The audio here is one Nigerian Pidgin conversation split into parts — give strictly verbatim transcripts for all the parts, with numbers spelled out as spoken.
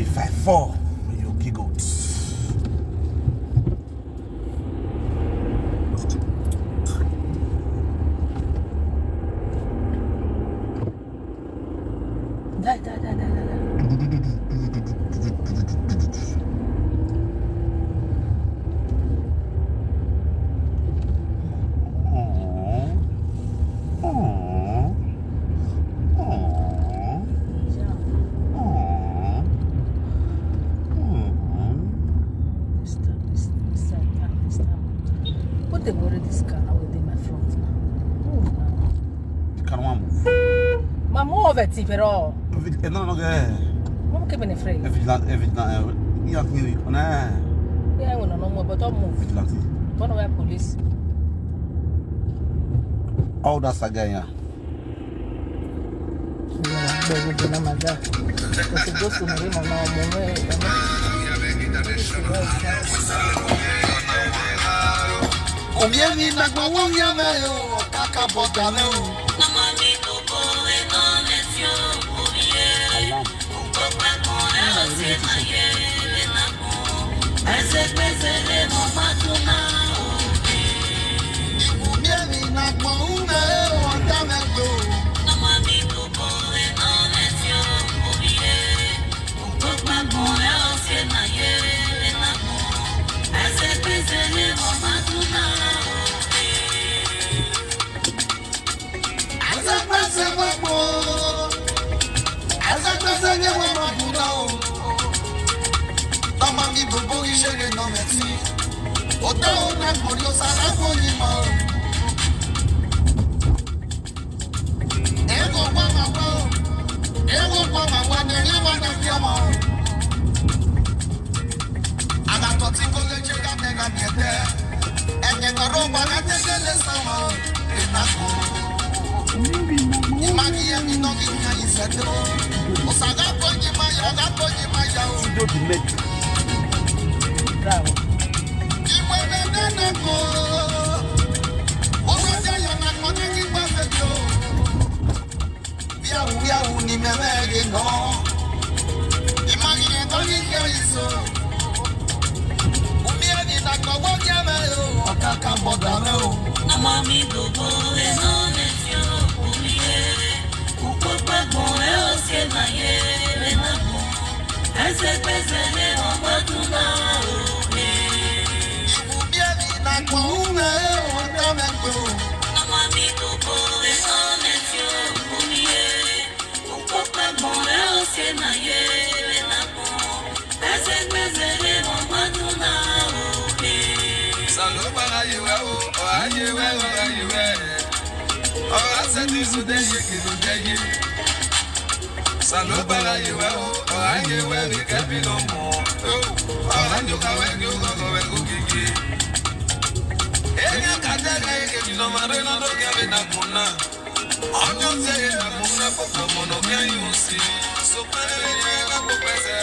If I fall, you kick out. Die, die, die, die, die, die. Aww. Aww. Aww. Aww. Aww. This time, this, this time, this time. What they worry this car now with my front now? Oh, no. You can't move. Ma move it, pero. Vig-, eh, no, no, eh. Move keep in the frame. Eh, vigilant, eh, vigilant, eh, you have to, you know. Yeah, we don't know more, but don't move. Vigilante. Don't know where police. All that saga, yeah. Yeah, but we don't know, my God. Because it goes to me, my mom, my mom. Omiemi na gbawo ya me o, kaka bota me o. Alarm. Omiemi na gbawo me o, ta me o. Eze kpese gbogbo. Eze kpese nye gbogbo na o. Tọmọ mi gbogbo iṣẹ́ rẹ̀ nọ mẹ́tì. Òtọ́ ò náà kò ní o sára kò ní mọ́. Ego kwa mawa, ego kwa mawa, ne ya wa na ya mo. Aga to ti ko le je ga me ga mi ete. Enye koro wa ga te ke le sa mo. Ina ko. Imagi ya mi no ki ya iseto. Osaga ko ni ma ya, ga ko ni ma ya o. Studio the Met. Bravo. Iwe na na na ko. Osaga ya na ko na ki pa se yo. Biawu, biawu ni meme ge no. Imagi ye to ni ke iso. Umie ni na ko wo ke me o. Okaka boda me o. Amami dogo e no ne ti o. Umie. Ukpokpa gbon e o se na ye me na gbon. Eze kpeze le o gbadun na o. Iwu mi emi na gbon ume o ta me gbe o. Amami dogo e no ne ti o. Umie. Ukpokpa gbon e o se na ye me na gbon. Eze kpeze le o gbadun na o. Salo bara yewe o, o ayewe o ayewe. O ase ti su de ye ki su de ye. Salo bara yewe o, o ayewe mi ke bi lo mo. O anyo ka we ni o ko we ku kiki. Enya ka de ke ke bi lo ma re no do ke be na kuna. Ojo se ye na kuna ko ko mo no ke yu si. So pa re ye ka ko pese.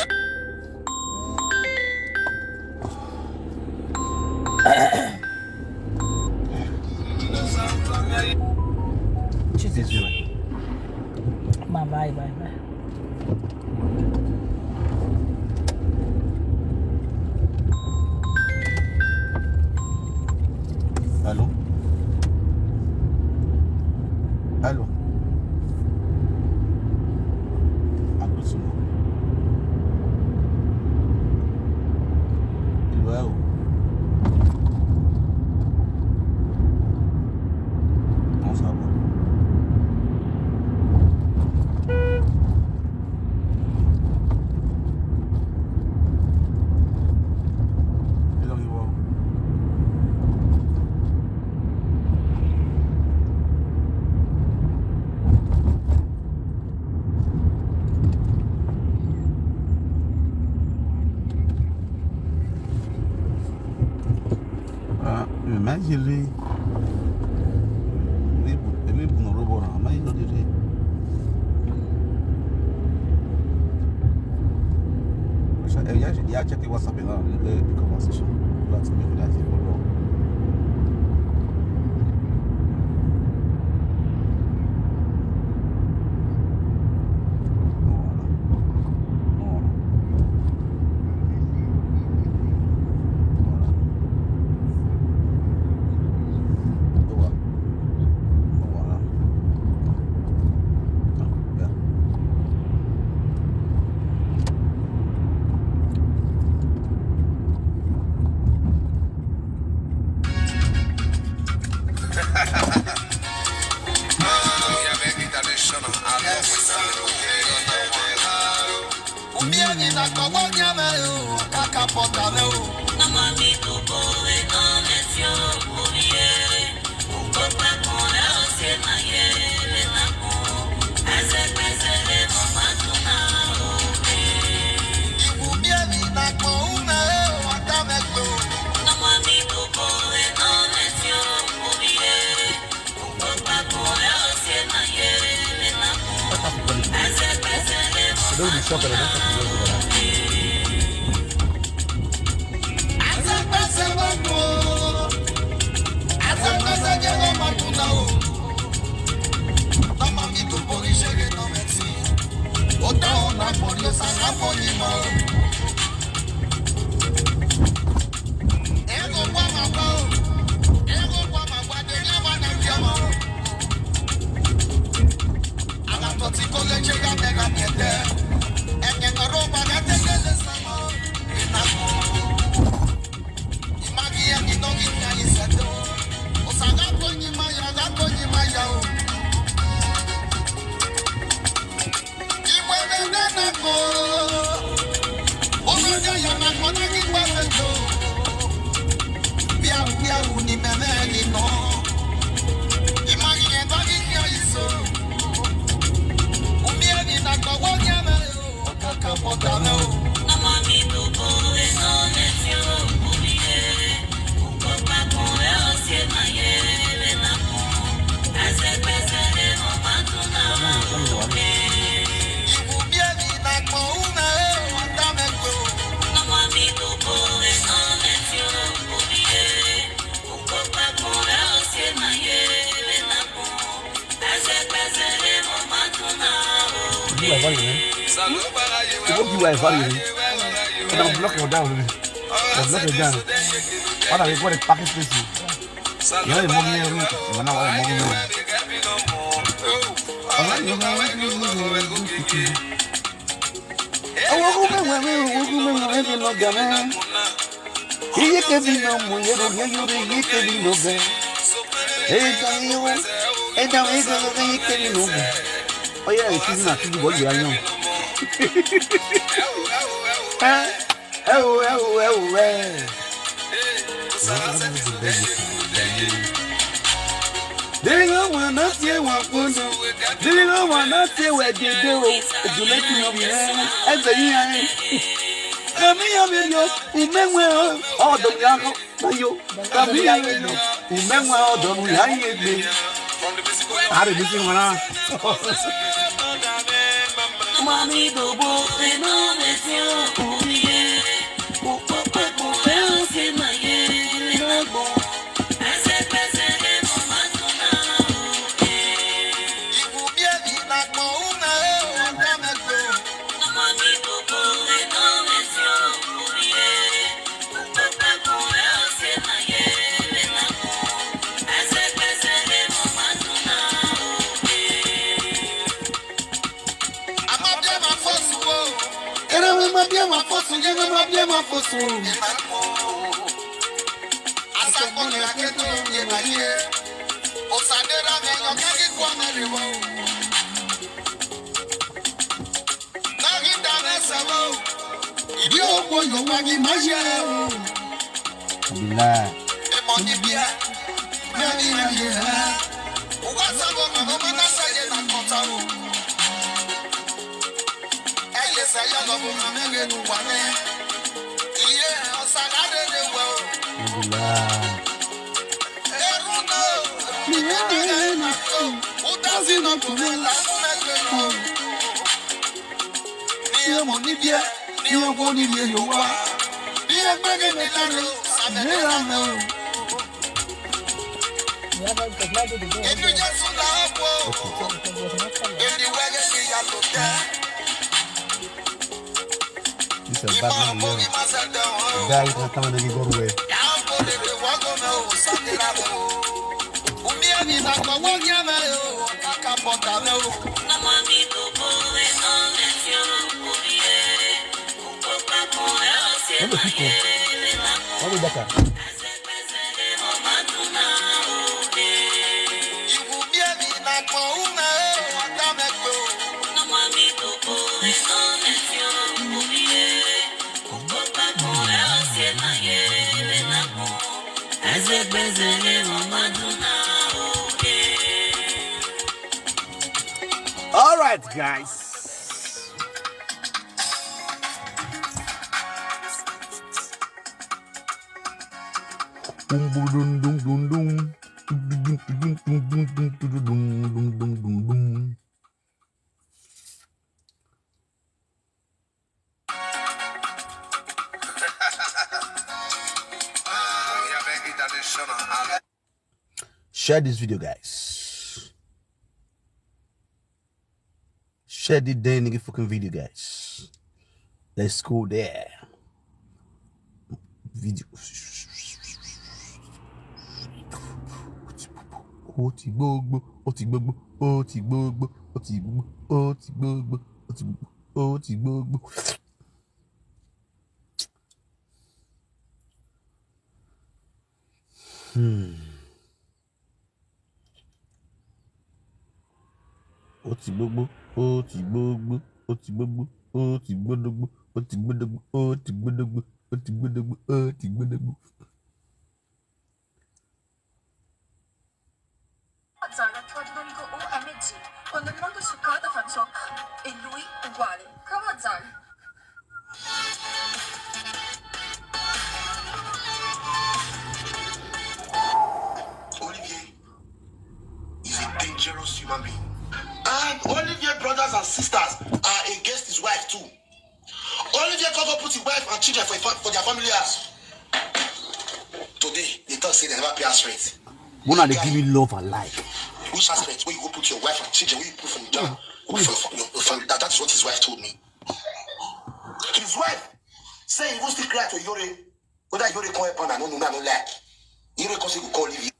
This way. Ma, bye, bye, bye. Hello? Hello? Hello, small. Hello? What's up? Ah, imagine. Maybe, maybe no rubber, maybe no dey. Ẹ yá, ẹ yá check WhatsApp náà, ní the conversation. Láti make that thing go wrong. No wahala. No wahala. I don't be shocked, I don't have to go over that. You are value, man. You won't be like value, man. And I'm blocking you down, man. I'm blocking you down. What are we going to package this? You know, you're moving here, man. You're not moving here. Ihe kevin na ụmụ ya rụrụ ya yụrụ ihe kevin na ụmụ. Ịda ihe kevin na ụmụ. Onye na-etizi na atizi bụ oge anya. Ewu ewu ewu ee. Dịrị ọnwa na-atị ewu akpọnụ. Dịrị ọnwa na-atị ewu egede o. Ejuleki na ọmụ ya. Eze ihe anyị. Kami ya mịrị o. Ume nwe o. Ọdụm ya ahụ. Ayo. Kami ya mịrị o. Ume nwe ọdụm ya ihe egbe. Arịbisi nwara. Mami dobo eno mesi o. Era we mabia mafosu, yena mabia mafosu. Asakoni aketo ye maye. Osadera me yo kaki kwa meriwo. Nagi dame sabo. Idio kwa yo wagi maye. Bila. Emoni bia. Nagi maye. Uga sabo na mama na saye na kota o. Eye saya lo mo na mege nu wa me. Iye, osalade de wo. Bila. Eruno, ni mege na ko. Utazi no kumela mege ko. Ni mo ni bia, ni o ni ye yo wa. Ni e mege me tano, sa me na me o. Inu Jesu la po. Eni wege ni ya lo te. This is a bad man, yo. The guy is not coming to go away. What the people? What the doctor? All right, guys. Share this video, guys. Share the damn nigga fucking video, guys. Let's go there. Video. Ó ti gbogbo, ó ti gbogbo, ó ti gbogbo, ó ti gbogbo, ó ti gbogbo, ó ti gbogbo, ó ti gbogbo. Hmm. Ó ti gbogbo, ó ti gbogbo, ó ti gbogbo, ó ti gbódógbó, ó ti gbódógbó, ó ti gbódógbó, ó ti gbódógbó, ó ti gbódógbó. Zara Twadimanigo O M G, quando il mondo è succato faccio e lui uguale. Come Zara. Olivier is a dangerous human being. And Olivier brothers and sisters are against his wife too. Olivier come go put his wife and children for, for their family house. Today, they talk say they never pay house rent. Una dey give me love and like. Which house rent? Where you go put your wife and children? Where you put from down? Where you for, for, your, your family? That, that's what his wife told me. His wife say he even still cry to Yore. Whether Yore come help am, I no know, I no lie. Yore come say go call Olivier.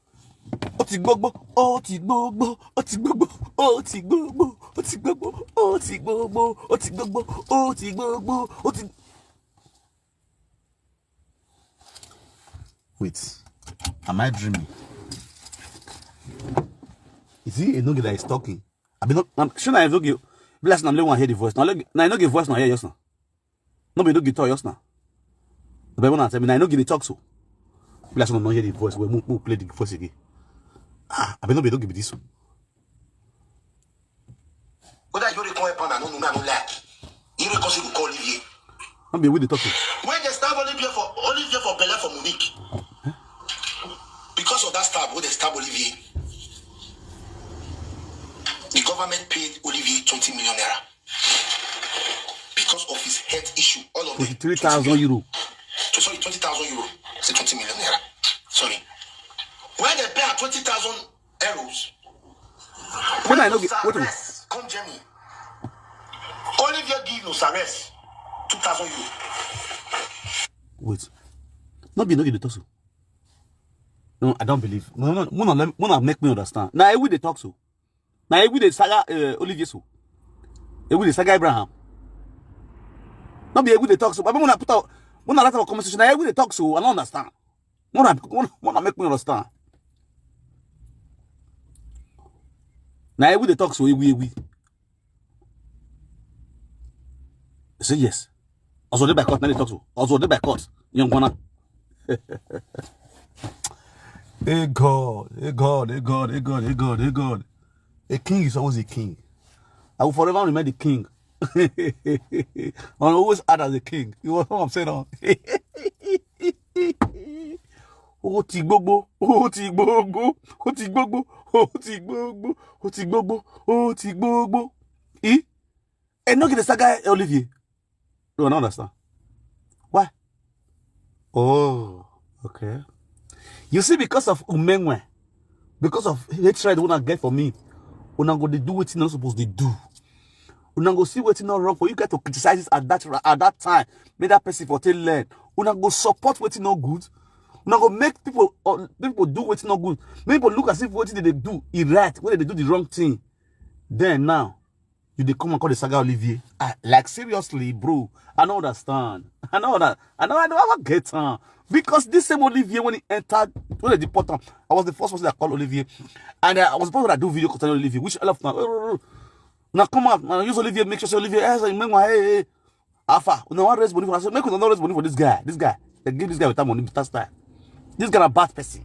Ó ti gbogbo, ó ti gbogbo, ó ti gbogbo, ó ti gbogbo, ó ti gbogbo, ó ti gbogbo, ó ti gbogbo, ó ti gbogbo, ó ti. Wait, am I dreaming? Is he a nigga that is talking? I be not. I'm sure I don't give. Be like I'm the one hear the voice. Now, like, now I know the voice now. Hear yes now. No be no guitar, yes now. The Bible now tell me, "Now I no give the talk so." Be like, "No, no hear the voice. We move, move, play the voice again." Ah, I be no be no give this one. Whether you dey come help am, I no know, I no like. You dey come say you call Olivier. No be we dey talk so. When they stab Olivier for, Olivier for belle for Munich, because of that stab, when they stab Olivier, the government paid Olivier twenty million naira. Because of his health issue, all of them, twenty-three thousand euro. So, sorry, twenty thousand euro. Say twenty million naira. Sorry. When they pay am twenty thousand euros, when I no get, wait a minute. Come Germany. Olivier give Nosares two thousand euro. Wait. No be no give the talk so. No, I don't believe. No, no, no, no, let me, no, make me understand. Now, I will dey talk so. Now, I will dey saga, uh, Olivier so. I will dey saga Abraham. No be I will dey talk so. But when I put out, when I write our conversation, now I will dey talk so. I don't understand. When I, when, when I make me understand. Now, I will dey talk so. I will, I will. I say yes. Also, dey by court. Now they talk so. Also, dey by court. Young one. Hey God, hey God, hey God, hey God, hey God, hey God. A king is always a king. I will forever remain the king. I'll always act as a king. You know what I'm saying? Ó ti gbogbo, ó ti gbogbo, ó ti gbogbo, ó ti gbogbo, ó ti gbogbo, ó ti gbogbo. E? E no get the saga Olivier. No, I don't understand. Why? Oh, okay. You see, because of Umenwe, because of hatred una get for me, una go dey do wetin no suppose dey do. Una go see wetin no wrong for you guys to criticize it at that, at that time. Make that person for take learn. Una go support wetin no good. Una go make people, uh, people do wetin no good. Make people look as if wetin they dey do is right, when they do the wrong thing. Then now, you dey come and call the saga Olivier. Ah, like, seriously, bro. I don't understand. I know that. I know I don't ever get on. Because this same Olivier, when he entered, when they deport him, I was the first person that called Olivier. And, uh, I was the first one that do video concerning Olivier, which I love now. Now come out, now use Olivier, make sure say Olivier, hey, hey, hey. Alpha, you know what, raise money for us. Make we not raise money for this guy. This guy. They give this guy better money, better style. This guy a bad person.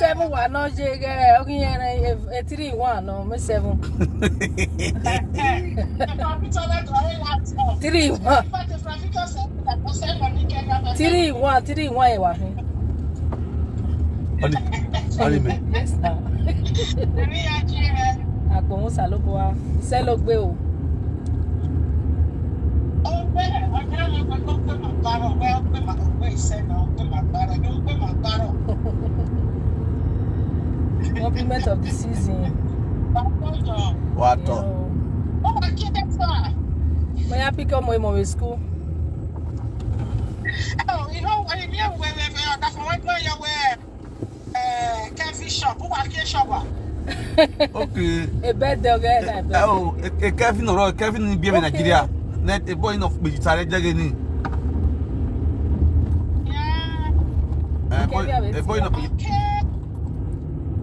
seven wa no je ge, ogi yen e three in one no, me seven. Three in one. Three in one, three in one e wa hin. Oni, oni me. Yes, sir. Agbohun sa ló kó wa. Iṣẹ́ ló gbé o. Compliment of the season. Wa to. Yo. Mo ya pick up my mom school. Oh, you know, I mean, where, where, where, that's my girl, yeah, where, uh, Kevin shop, who was K shop? Okay. A bed there, girl, like bed. Oh, e, e Kevin or Kevin in B M Okay. Nigeria. Let a boy enough be tired, Jageni. Yeah. A boy, Kevin, a boy enough be Okay.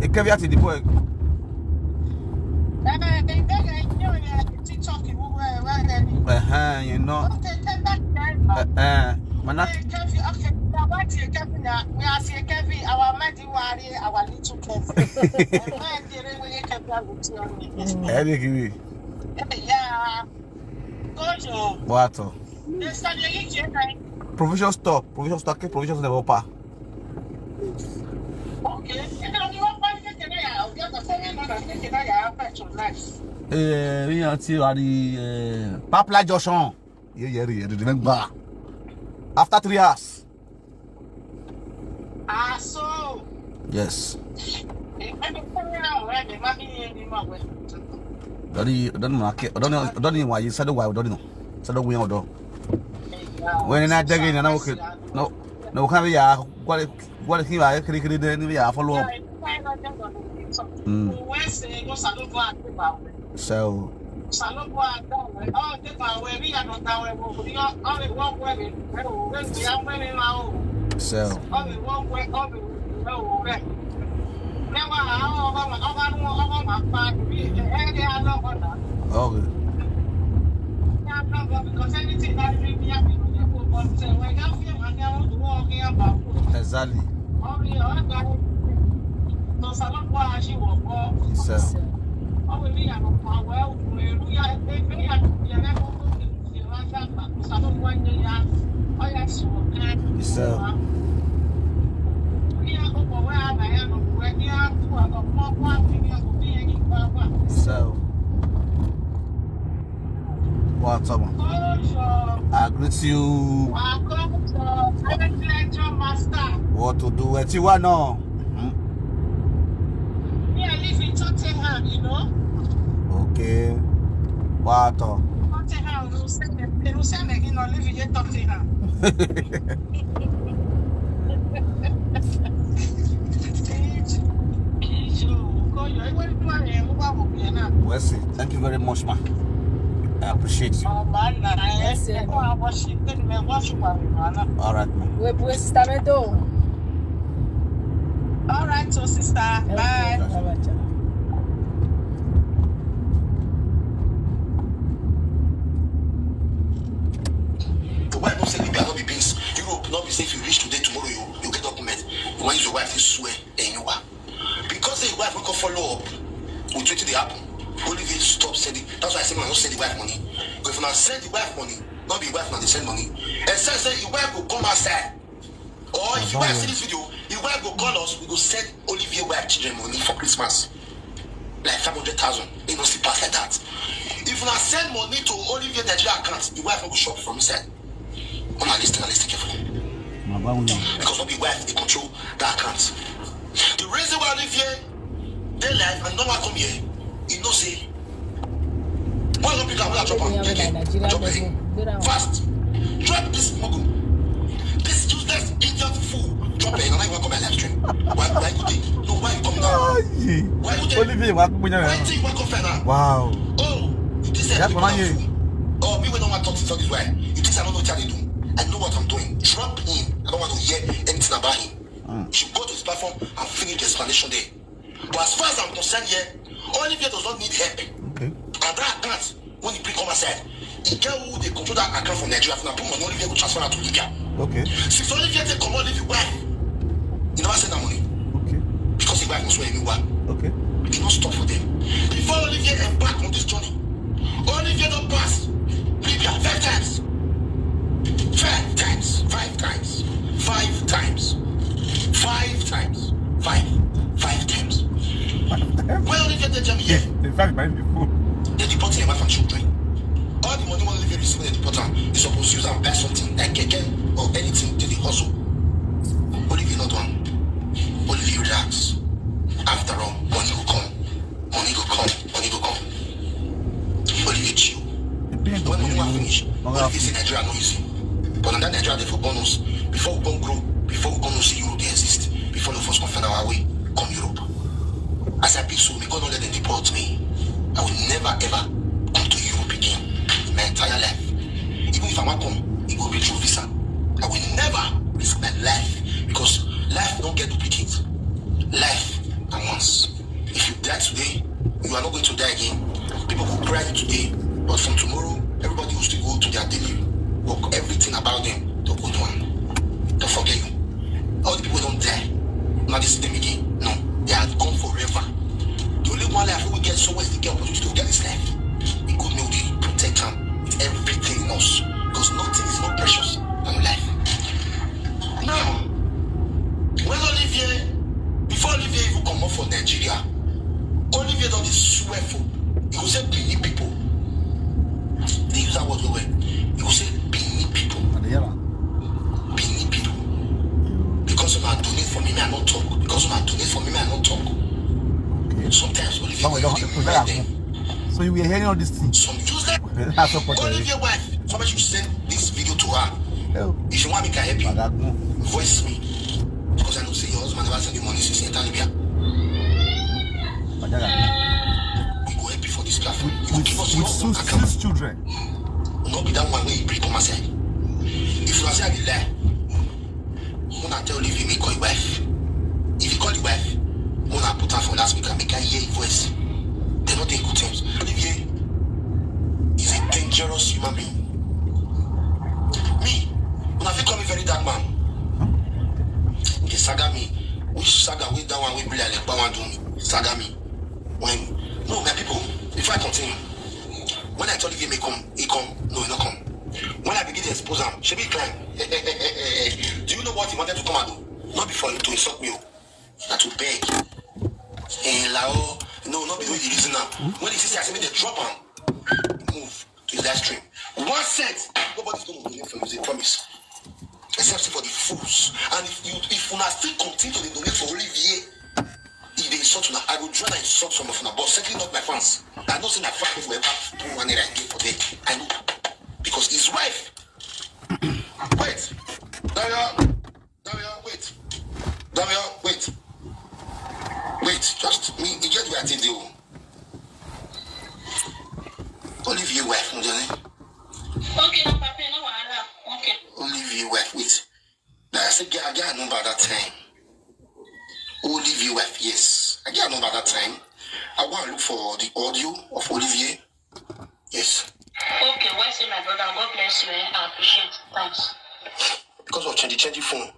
E Kevin at the boy. Eh, they beg, eh, you know, yeah, TikTok, you know, where, where they be. Uh-huh, you know. Okay, take that, man. Uh-uh. Man, that Eh, Kevin, okay, now what you Kevin, uh, we are saying Kevin, our mighty warrior, our little Kevin. Eh, where they really Kevin, I will tell you. Eric, we. Yeah. Kojo. Wato. This time you get right. Provision store. Provision store. Ke provision store pa. Okay. And then you want to get there. You have to say, "No, no, get there. You have to nice." Eh, we are still at the uh, Papla Junction. Yeah, yeah, yeah, remember. After three hours. Ah, so. Yes. Eh, I don't know where the money in my way. Don't you don't know. I don't know. I don't know why you said why. I don't know. Said we don't know. When I dig in, I know. No, no, can we are what what can I kiri kiri then we are follow up. Mm. So so okay. Exactly. Sir. Sir. Sir. What's up, man? I greet you. What to do? Ẹ ti wá náà. Me, I live in Tottenham, you know. Okay. What's up? Tottenham, Jerusalem, Jerusalem, you know, live in Tottenham. Well, see, thank you very much, ma. I appreciate you. All right, ma. Wait, wait, sister Medo. All right, so sister, bye. All right, child. The wife no say Libya no be beans. Europe no be say if you reach today, tomorrow you you get document. You wan use your wife to swear and you wa. Because say your wife no come follow up with wetin dey happen. Olive stop sending. That's why I say I no send the wife money. But if una send the wife money, no be wife na dey send money. Except say your wife go come outside. Or if your wife see this video, your wife go call us. We go send Olive wife children money for Christmas. Like five hundred thousand. It no still pass like that. If una send money to Olive Nigeria account, the wife no go shop from inside. Una listen, listen carefully. Because no be wife dey control that account. The reason why Olive dey life and no wan come here, you know say why no pick am, why drop am? Drop am fast. Drop this mugu. This useless idiot fool. Drop it. Why you come my live stream? Why why you dey? No, why you come now? Why you dey? Olive wa gbogbo Why yẹn. you why you come fair now? Wow. Oh, you think say That's I what I dey hear. fool? Oh, me wey no wan talk this all this while. You think say I no know what I dey do? I know what I'm doing. Drop him. I don't want to hear anything about him. You should go to his platform and finish the explanation there. But as far as I'm concerned here, Olive does not need help. Okay. And that account, when he bring come aside, he get who dey control that account for Nigeria. If na put money, Olive go transfer am to Libya. Okay. Since Olive take comot leave him wife, he never send am money Okay. because his wife was wearing one. Okay. He no stop for them. Before Olive embark on this journey, Olive don pass Libya five times. Five times. Five times. Five times. Five times. Five. Five times. When Olive dey Germany, yeah, In fact, my people. they deport him wife and children. All the money wey Olive receive when they deport am, he suppose use am buy something like keke or anything to the hustle. Olive no do am. Olive relax. After all, money go come. Money go come. Money go come. Olive chill. When money wan finish, Olive say Nigeria no easy. But na that Nigeria dey for born us. Before we come grow, before we come know say Europe dey exist, before the first come find our way come Europe. As I be so, may God no let them deport me. I will never ever come to Europe again in my entire life. Even if I wan come, it go be through visa. I will never risk my life because life no get duplicate. Life na once. If you die today, you are not going to die again. People go cry you today, but from tomorrow, everybody will still go to their daily work. Everything about them, they'll go do am. They'll forget you. All the people don't die. Not this them again. No, they are gone forever. The only one life we get so is to get opportunity to get this life. We So you were hearing all these things. Some useless. That's what Go leave your wife. Somebody should send this video to her. If you want me, can help you. Voice me. Because I know say your husband never send you money since he enter Libya. We go help you for this platform. You go give us your own account. Children. No be that one wey you bring come outside. If you say I dey lie, una tell Olivier make call your wife. If you call your wife, una put her for last week and make her hear your voice. They no dey good terms. Olivier is a dangerous human being. Me, una fit call me very dark man. They saga me. Which saga? Which that one? We be like that one do me. Saga me. When no, my people. Before I continue, when I tell Olivier make come, he come. No, he no come. When I begin to expose him, she be crying. Do you know what he wanted to come and do? Not before him to insult me. That to beg. Eh, lao. No, not be the reason now. When he says I say me the drop him, move to his live stream. One cent, nobody's gonna donate for you. They promise. Except for the fools. And if you if una still continue to donate for Olivier, if they insult una, I go join and insult some of una, but certainly not my fans. I know say my fans will ever put one naira again for them. I know. Because his wife. Wait. Dario, Dario, wait. Dario, wait. Wait, just me, you get where I take you. Olivier wife, Mujane. Okay, no, Papa, no wahala. Okay. Olivier wife, wait. Now I said, get, get a number that time. Olivier wife, yes. I get a number that time. I want to look for the audio of Olivier. Yes. Okay, well said, my brother. God bless you. Eh? I appreciate it. Thanks. Because of change, change phone.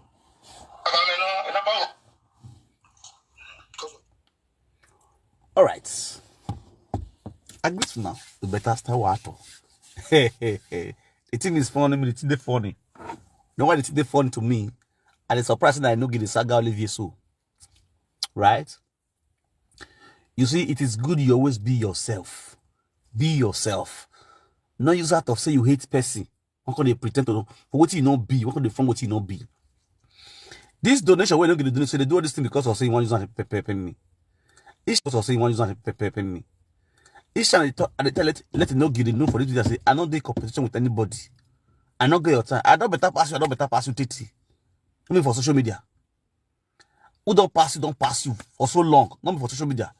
All right. I greet now. The better star water. The thing is funny. Me, the thing dey funny. You know why the thing dey funny to me? And it's surprising that I no get the saga Olivier so. Right? You see, it is good you always be yourself. Be yourself. No use out of say you hate person. One come dey pretend to know for wetin you no be. One come dey form wetin you no be. This donation wey you no get the donation, they do all this thing because of say you wan use am pepper me. Each because of say you wan use am pepper me. Each time I dey talk, I dey tell let let you no get the know for this video say I no dey competition with anybody. I no get your time. I don better pass you. I don better pass you, Titi. Only for social media. Who don pass you don pass you for so long. No be for social media.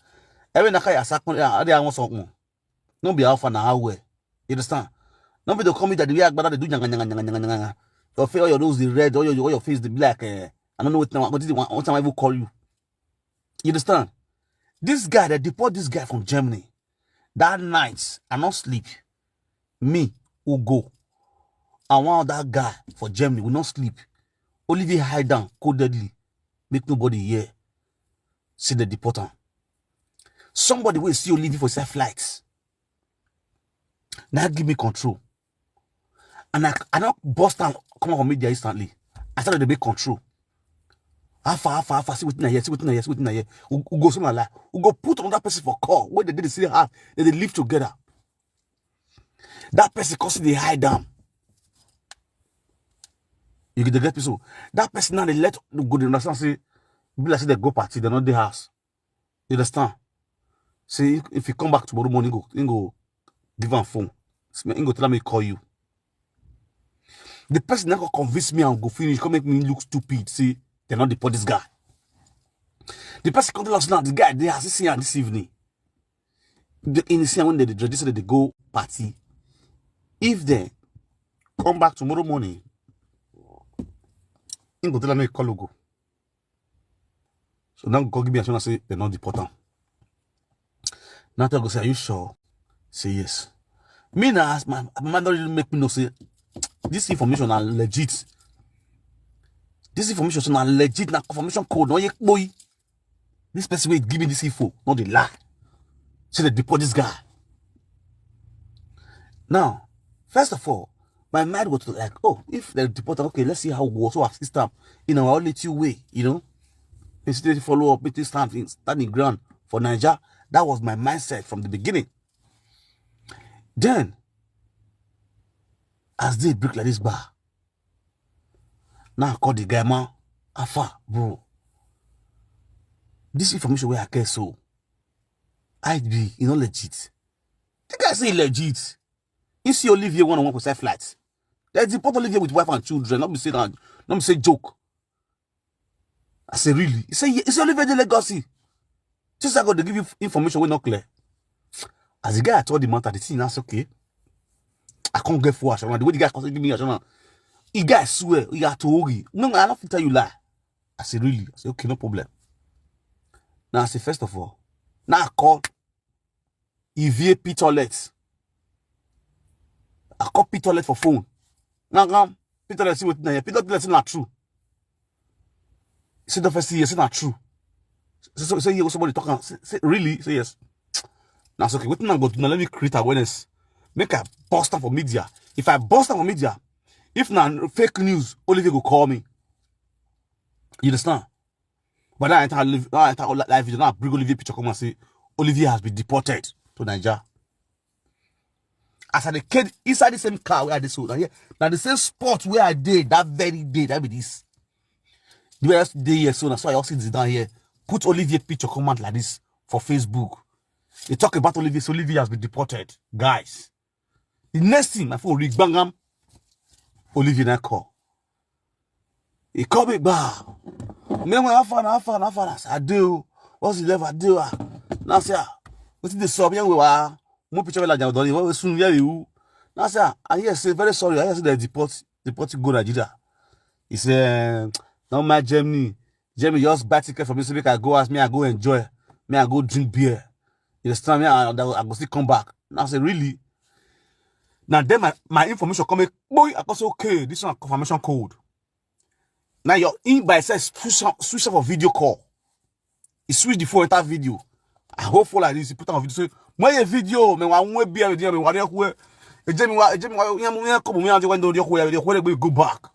Every naka ya sakun ya ade awon sokun. No be how far na how well. You understand? No be to come media the way agbada dey do nyanga nyanga nyanga nyanga nyanga. Your face, all your nose dey red, all your all your face dey be like eh, I don't know what time what time I even call you. You understand? This guy, they deport this guy from Germany. That night, I not sleep. Me, Ugo, and one other guy for Germany, we not sleep. Olivier hide down, codedly, make nobody hear. See the deport am. Somebody will see Olivier for self flights. Now give me control. And I, I don't bust down, come out for media instantly. I started to make control. How far, how far, how far, see wetin I hear, see wetin I hear, see wetin I hear. We, we go something like that. We go put another person for call. When they did the same house, they dey live together. That person cause they hide down. You get the get people. That person now they let go the understand say, be like say they go party, they not the house. You understand? Say if, if you come back tomorrow morning, go, he go give am phone. He go tell me call you. The person now go convince me and go finish, come make me look stupid. See, they not deport this guy. The person come tell us now, the guy they has seen this evening. The in the same when they dress, they go party. If they come back tomorrow morning, he go tell me call go. So now God give me assurance say they not deport am. Now tell go say, are you sure? Say yes. Me now ask my my mother really make me know say this information are legit. This information na legit, na confirmation code, no ye boy. This person will give me this info, not the lie. Say they deport this guy. Now, first of all, my mind was like, oh, if they deport am, okay, let's see how we also assist them in our only two way, you know. Instead to follow up, meeting stand in standing ground for Niger. That was my mindset from the beginning. Then, as they break like this bar, now I call the guy, man, how far, bro? This information where I get so, I be, you know, legit. The guy say legit. You see Olivier one on one with self flight. They deport Olivier with wife and children. Not be say that, not be say joke. I say, "Really?" He say, "He say Olivier de Legacy." Just like they give you information, we're not clear. As the guy told the matter, the thing that's okay. I can't get full assurance. The way the guy constantly give me assurance, the guy swear, he got to Ogi. No, I don't tell you lie. I say, "Really?" I say, "Okay, no problem." Now I say, first of all, now I call Ivie Pitolet. I call Pitolet for phone. Now come, Pitolet see what now. Pitolet see not true. He said the first thing, he said not true. So, so, so you somebody talking. Say, say, "Really?" Say, "Yes." Now it's okay. What now go do now? Let me create awareness. Make I post am for media. If I post am for media, if na fake news, Olivier go call me. You understand? But now I enter live, now I enter live video. Now I bring Olivier picture come and say Olivier has been deported to Nigeria. As I dey came inside the same car where I dey so now, yeah, now the same spot where I dey that very day, that be this. The way I just dey here so now, so I also sit down here, put Olivier picture comment like this for Facebook. They talk about Olivier, so Olivier has been deported, guys. The next thing, my phone ring, bangam. Olivier now call. He call me back. Me when I found, I found, I found. I say, "I do. What's the level? I do." Ah. Now I say, "Ah, what is the sub? Yeah, we were more picture like Jabodoni. What we soon? Yeah, you." Now I say, "Ah, yes, say very sorry. I say they deport, deport you go Nigeria." He say, "No, my Germany, Germany just buy ticket for me. So make I go ask me, I go enjoy, me I go drink beer. You understand me? I, I go still come back." Now I say, "Really?" Now then my, my information come, boy, I go say, "Okay, this one confirmation code." Now your in by itself switch off, switch off a video call. He switch the phone enter video. I hope for like this. He put on video. Say, "My video, man, I won't be a video, man. What you where? Ejemi wa, Ejemi wa, yeah, yeah, come on, yeah, when don't you where, where we go back."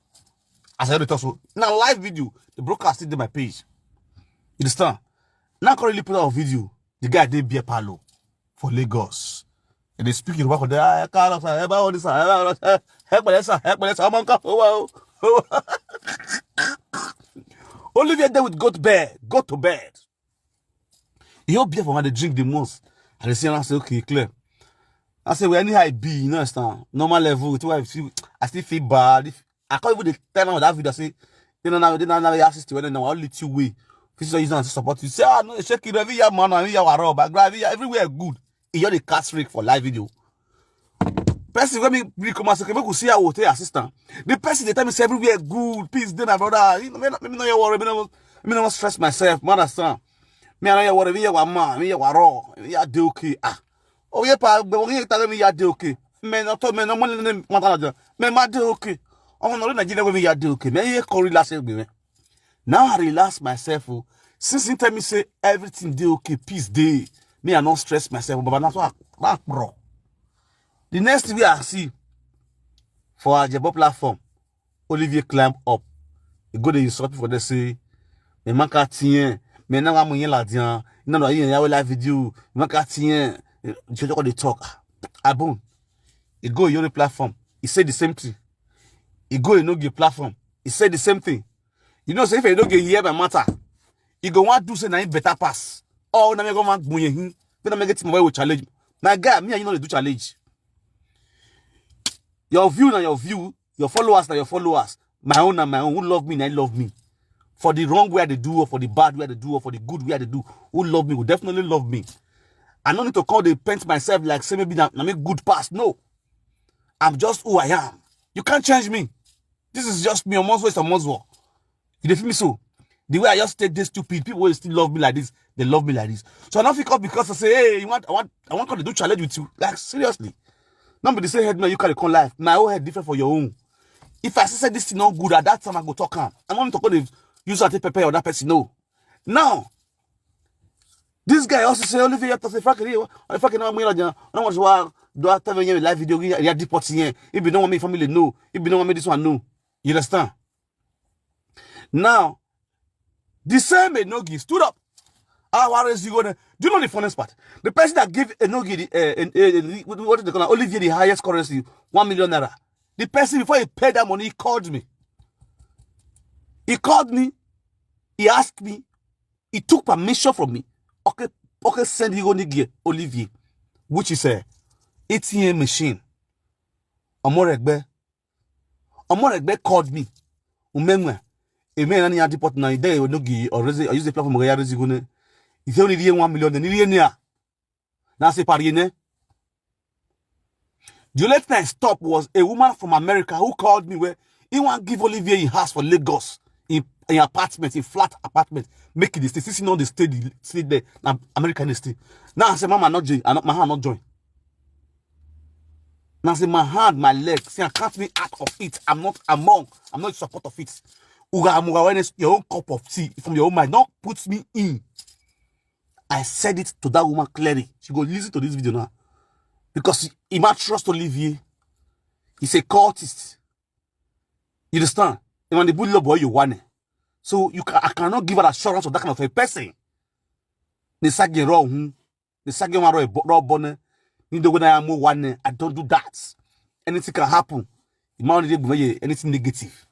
As I tell so now live video, the broadcast still dey my page. You understand? Now currently put out video. The guy dey beer parlor for Lagos. And they speak Yoruba for there. "Ah, ẹ káàárọ̀ sir, ẹ báwo ni sir, ẹ báwo ni sir, ẹ pẹ̀lẹ́ sir, ẹ pẹ̀lẹ́ sir, ọmọ nǹkan fún wa o." Olivier dey with goat bear, go to bed. He all beer for when they drink the most. And they say, I say, "Okay, clear." I say, "Well, anyhow I be, you know, understand? Normal level, it's why I feel, I still feel bad." If I can't even dey tell them that video, I say, "You know, now, now, now, you assist you, and now only two way. This is using to support you." Say, "Ah, no, shake it, every year, man, every year, I rob, I grab, every year, everywhere good." He just dey cast rake for live video. Person when me bring come and say, "Okay, make we see how we take assist am." The person they tell me say everywhere good, peace dey, my brother. You know, me, me no worry, me no, me no stress myself, man, understand? Me I no worry, me yeah, man, me yeah, raw, me yeah, dey okay. Ah, oh yeah, pa, but when you tell me yeah, dey okay. Me no talk, me no money, no matter. Me ma dey okay. Oh no, Nigeria, me yeah, dey okay. Me yeah, can relax, me. Now I relax myself. Oh. Since he tell me say everything dey okay, peace dey. Me I no stress myself, but that's why I, bro. The next thing we I see for our Jebo platform, Olivier climb up. He go dey insult people for there say, "Me man ka tien, me na wa mo yen la dian, na no yen ya we live video, me man ka tien." Jojo dey talk. Abun. He go your platform. He said the same thing. He go Enogie platform. He said the same thing. You know, say if Enogie hear my matter, he go want do say na him better pass. Oh, na me go want gbunye him. Then I get him away with challenge. My guy, me and you know they do challenge. Your view na your view. Your followers na your followers. My own na my own. Who love me, na love me. For the wrong way they do, or for the bad way they do, or for the good way they do, who love me will definitely love me. I don't need to call the paint myself like say maybe na, na me good pass. No. I'm just who I am. You can't change me. This is just me. Almost waste almost war. You dey feel me so? The way I just take this stupid people will still love me like this. They love me like this. So I don't feel up because I say, "Hey, you want, I want, I want to do challenge with you." Like seriously. Not be the same head man you carry come life. My own head different for your own. If I say this thing not good at that time, I go talk am. I don't talk about use that prepare or that person. No. Now, this guy also say only for you to say fucking you, fucking I'm here. I don't want to do a live video. You are deporting here. If you don't want me family, no. If you don't want me this one, no. You understand? Now, the same Enogie stood up. Ah, why is he gonna? Do you know the funniest part? The person that gave Enogie the, uh, uh, uh, what do they call it? Olivier the highest currency, one million naira. The person before he paid that money, he called me. He called me. He asked me. He took permission from me. Okay, okay, send you Enogie Olivier, which is uh, A T M machine. Omoregbe. Omoregbe called me. Umemwe. A man and he had deport now. They no give or raise or use the platform where raise go. If you only one million, then you near. Now say party ne. The only thing I stopped was a woman from America who called me where he want give Olivier in house for Lagos in, in apartment, in flat apartment. Make it the state. Since you know the state, the state there. Now America in the state. Now I say, Mama, not join. I not my hand not join. Now say my hand, my leg. See, I can't be out of it. I'm not among. I'm not in support of it. Uga Amuga, when it's your own cup of tea from your own mind, don't put me in. I said it to that woman clearly. She go listen to this video now. Because he might trust Olivier. He's a cultist. You understand? And when the bully boy you want it. So you can, I cannot give her assurance of that kind of a person. The second row, hmm. The second one row, row bonnet. You know when I am one, I don't do that. Anything can happen. It might only be anything negative.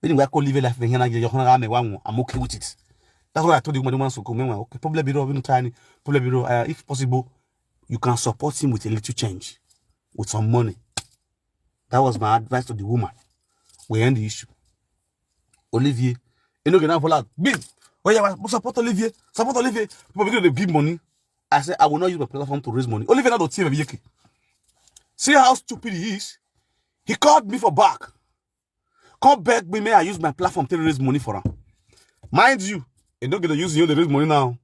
Anyway, I call live life here. I'm okay with it. That's what I told you when the man so come. Okay, problem be wrong, tiny problem be wrong. Uh, if possible, you can support him with a little change, with some money. That was my advice to the woman. We end the issue. Olivier, you know, now for like, big. Oh yeah, support Olivier, support Olivier. People begin to give money. I said, I will not use my platform to raise money. Olivier, not the team. See how stupid he is. He called me for back. Come beg me, may I use my platform to raise money for him. Mind you, you don't get to use you to raise money now.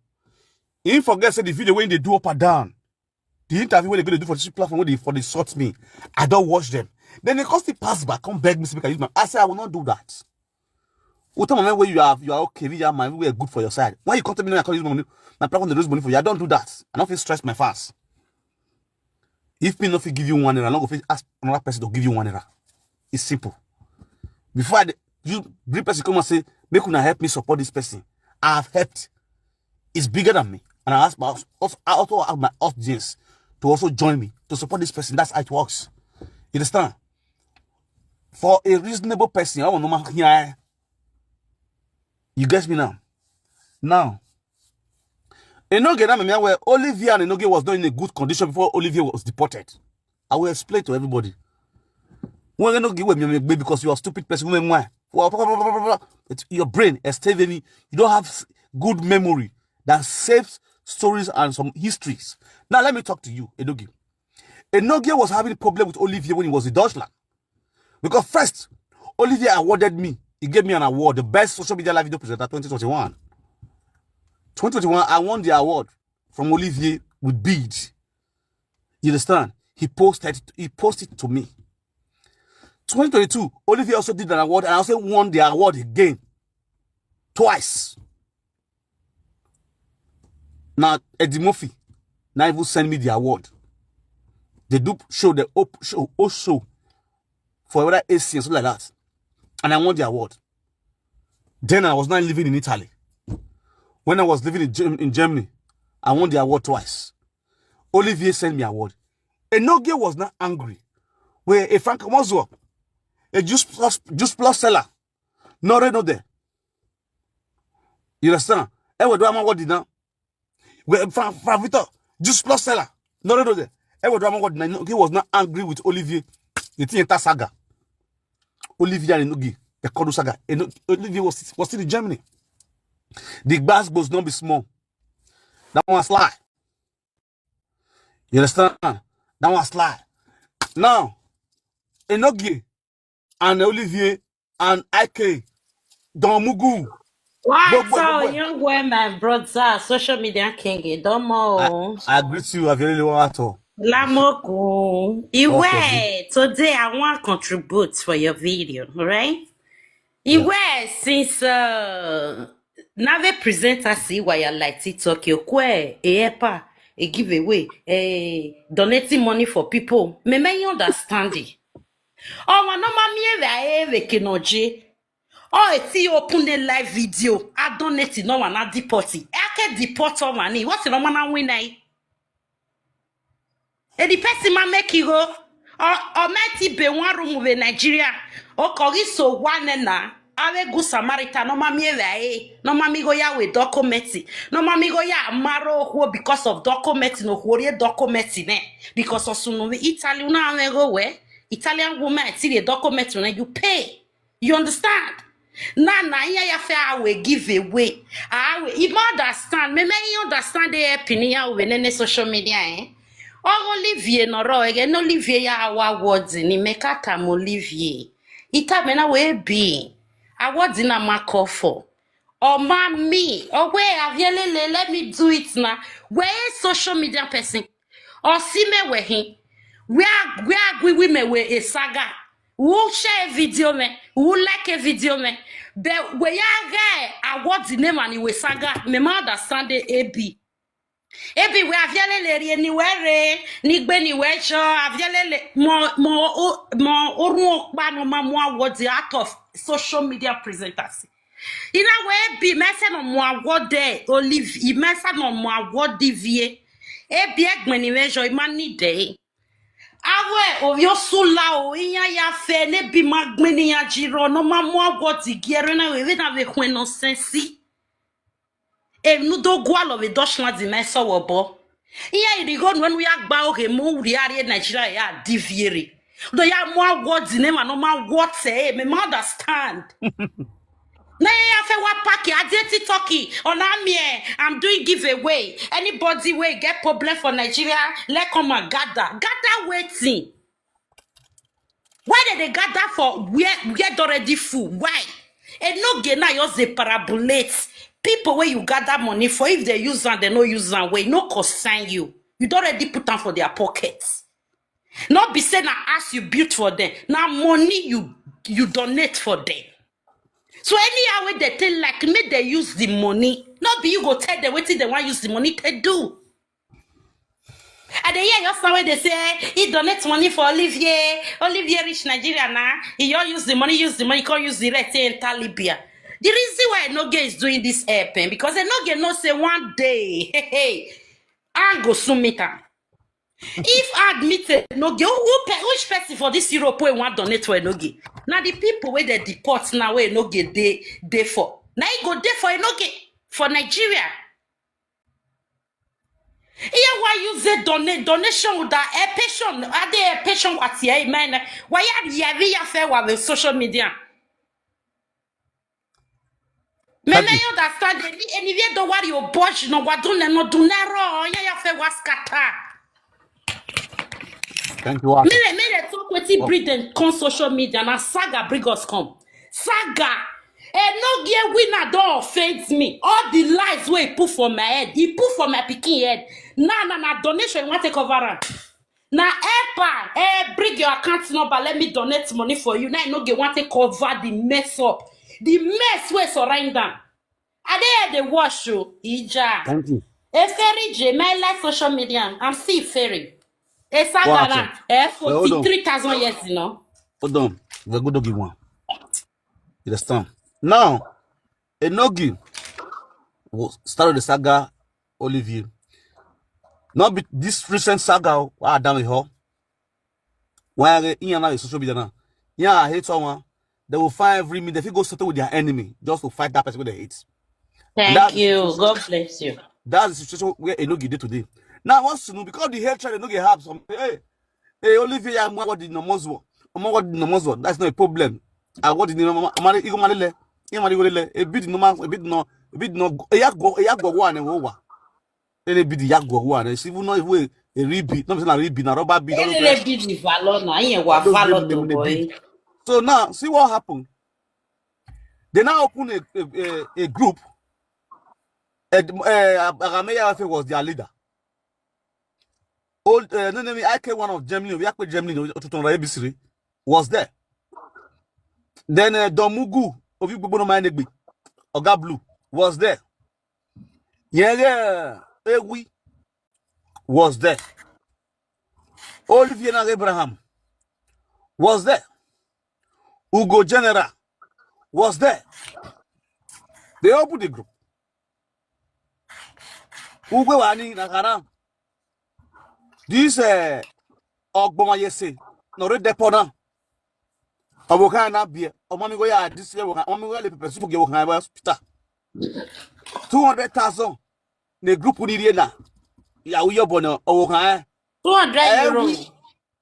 He forget said the video when they do up and down. The interview when they go to do for this platform when they for they sort me. I don't watch them. Then they constantly pass back, come beg me, speak, I use my. I say I will not do that. What time when you have you are okay, you have my we are good for your side. Why you come to me now? I call you money. My platform they raise money for you. I don't do that. I don't feel stress my fans. If me not fit give you one naira, I'm not gonna ask another person to give you one naira. It's simple. Before I, you bring person come and say, make una help me support this person. I have helped. It's bigger than me. And I ask my also, I also have my audience to also join me to support this person. That's how it works. You understand? For a reasonable person, I want no man here. You get me now? Now, Enoge na me where Olivier and Enoge was not in a good condition before Olivier was deported. I will explain to everybody. When Enoge where me because you are a stupid person, women why? It's your brain is telling me you don't have good memory that saves stories and some histories. Now let me talk to you, Enoge. Enoge was having a problem with Olivier when he was in Deutschland. Because first, Olivier awarded me. He gave me an award, the best social media live video presenter twenty twenty-one. twenty twenty-one, I won the award from Olivier with beads. You understand? He posted he posted to me. twenty twenty-two, Olivier also did an award and I also won the award again. Twice. Now Eddie Murphy now even send me the award. They do show the op show oh show for whether A C and something like that. And I won the award. Then I was not living in Italy. When I was living in, Germ- in Germany, I won the award twice. Olivier sent me award. Enoge was not angry. Where a Frank Mozua, a juice plus juice plus seller, no no there. You understand? Ewe do ama what did now? Where Frank Victor, juice plus seller, no no there. Ewe do ama what did now? He was not angry with Olivier. The thing enter saga. Olivier and Enoge, the Kodu saga. Olivier was was still in Germany. The glass was not be small. That one slide. You understand? That one slide. Now, Enoge and Olivier and I K Don Mugu. Wow, so young boy, my brother, social media king, Don Mo. I, I greet you, Avioli Wato. Lamoku. Iwe, today I want to contribute for your video, right? Iwe, since uh, Nave presenter see why I like TikTok, you kwe, a epa, a giveaway, a donating money for people. Me me you understand it. Oh, one no mami eve eve kinoje. Oh, it's you open the live video. I donate no one at deport. I can deport on money. What's the man win I? And the person man make you go. Or or might be one room with Nigeria. Or Koriso one na. Ave Good Samaritan, no mami eve aye, no mami go ya with document, no mami go ya maro ho because of document, no hori document ne. Because of sunu Italy una ave go we, Italian woman ti the document ne you pay. You understand? Na na iya ya fe awe give away. Awe, you ma understand. Me me you understand the opinion we ne social media eh. Ogo Olivier no ro ege no Olivier ya awa words ni me kata mo Olivier. Ita me na we bi. Award na ma call for. Oh mommy, oh where have you lele? Let me do it now. Where is social media person? Or see me where he? Where where we women were a saga. Who share a video me? Who like a video me? But where ya guy? I want the name and it was saga. Me ma understand the A B. Ebi we avielele rie ni were ni gbe ni we jo avielele mo mo o- mo orun opa no ma mo award out of social media presenters. Ina we bi mese no mo award olive i mese no mo award vie. Ebi egbe ni we jo i ma ni de. Awe o yo sula o iya ya fe ne bi ma gbe ni ya jiro no ma mo award giere na we we na we hwen no sensi. Enu do gwa lo ve doshna di me so wo bo. Iya irigo nu enu ya gba oge mo uri ari Nigeria ya diviere. Do ya mo award di name no ma what eh me ma understand. Na ya fe wa pack ade TikTok on ami eh, I'm doing giveaway. Anybody wey get problem for Nigeria, let come and gather. Gather waiting. Why did they gather for where where already full? Why? And no gain now yours they parabolate. People where you gather money for if they use and they no use and way, no concern you. You don't already put them for their pockets. Not be saying I ask you built for them. Now money you you donate for them. So anyhow way they take like me, they use the money. Not be you go tell them what they want use the money to do. I dey hear your sound where they say he donate money for Olivier. Olivier reach Nigeria now. He all use the money, use the money, can't use the rest say enter Libya. The reason why Enoge is doing this airplane because Enoge know say one day, hey, hey, I go soon meet am. If I admit Enoge, who, who pe- which person for this Europe wey want donate for Enoge? Now the people where they deport now where Enoge they they for. Now he go there for Enoge for Nigeria. Here why you say donate donation with that a patient? Are they a patient what here man? Why are you here fair with social media? Me me you understand any any way don't worry your bosh no what do no do nero yeah ya fair was scatter. Thank you, Arthur. Mele mele talk wetin bring dem come social media na saga bring us come. Saga, Enogie winner don offend me. All the lies wey he put for my head, he put for my pikin head. Na na na donation he wan take cover am. Na helper, eh, bring your account number, let me donate money for you. Now Enogie wan take cover the mess up, the mess wey surround am. I dey here dey wash o, Ija. Thank you. Eferi J, my life social media, I'm still Eferi. Wow, Esagara, sir. eh, Well, hold on. forty-three thousand years, you know. Hold on. We're going to give one. You understand? Now, Enogi will start the saga Olivier. Not be this recent saga. Ah, damn it, ho. Why are you on social media now? Yeah, I hate someone. They will find every means. They fit go settle with their enemy just to fight that person with the hate. And Thank that's the you. situation. God bless you. That's the situation where Enogi did today. Now I want to know because the hatred Enogi have some. Hey, hey, Olivier, I'm what did no more. I'm what did no more. That's not a problem. I what did no more. I'm not even lele. I'm not even lele. A bit no man. A bit no. A bit no. A yak go. A yak go one and over. Any bit the yak go one. It's even not even a rebeat. Not a rebeat. Na rubber beat. All those Elele rest. be the valor na, iye wa All those valor big to name they boy. beat. So now see what happened. They now open a a, a, a group. And uh, Agameya was their leader. Old uh, no name I K one of Germany. We are Germany. Otuton A B C was there. Then uh, Domugu of you people know my name. Oga Blue was there. Yeah, yeah. Ewi was there. Olivier Nag Abraham was there. Ugo General was there. They opened the group. Ugo Wani Nagana. This uh, Ogboma Yese, no read the pona. Owo kan na bie. Omo mi go ya this year, owo kan. Omo mi go ya le pepper soup ge owo kan hospital. Two hundred thousand. Ne group ni rie na. Ya uyo bono owo kan. Two hundred euro.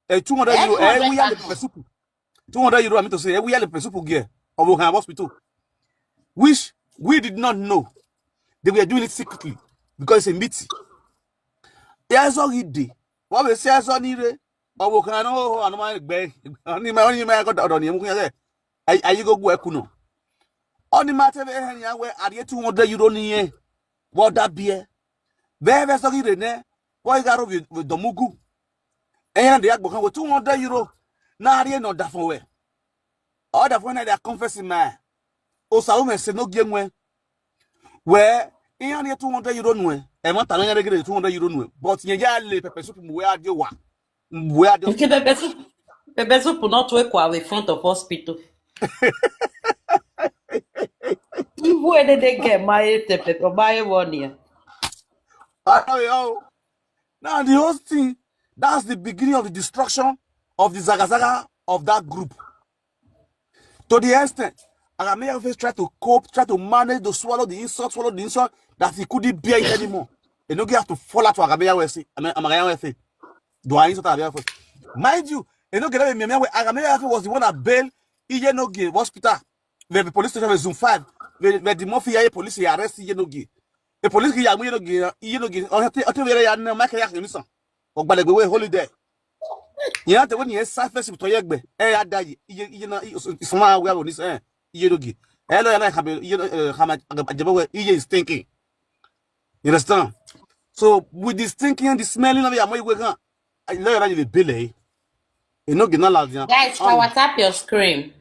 Eh, two hundred euro. Eh, we ya le pepper soup. Two hundred euro, I mean to say, eh, we ya le pepper soup ge. Owo kan hospital. Which we did not know. They were doing it secretly because it's a meeting. Ya so gidi. Wa be se so ni re. Owo kan no, anu ma gbe. Oni ma, oni ma ko do ni mu kun ya. Ayi go gwe ku no. Oni ma te be he ya we a rie two hundred euro ni yen. Wo da bie. Be be so gidi ne. Wo ga ro bi domugu. E ya de agbo kan we two hundred euro. Na rie no da fun we. Order for na dey confess ma. O sa o me se no gie nwe. We, iyan rie two hundred euro nwe. E ma ta na rie two hundred euro nwe. But yen ya le pepper soup mu we ade wa. We ade. Nke pepper soup. Pepper soup not to equal in front of hospital. Ibu ede de get my pepper, my one here. Oh, yo. Now the whole thing, that's the beginning of the destruction of the zagazaga of that group. To the extent, Agame Ayofe try to cope, try to manage to swallow the insult, swallow the insult that he couldn't bear it anymore. Enogie have to fall out to Agame Ayofe. I mean, Agame Ayofe. Do I insult Agame Ayofe? Mind you, Enogie that me, me, Agame Ayofe was the one that bailed Iyenogie hospital. The police station was Zone five. The, the mafia police arrest Iyenogie. The police ya mu Iyenogie, Iyenogie. O te o te were ya na ma ka ya ni so. O gbale gbe we holiday. Yen te woni e surface to ye gbe. E ya da yi. Iye iye na isuma we abo ni se. Iyenogie. E lo ya na ka be iye eh ka ma ajebe we iye is stinking. You understand? So with the stinking and the smelling of ya mo iwe gan. I lo ya na you dey bele. Enogie na la dia. Guys, power tap your screen.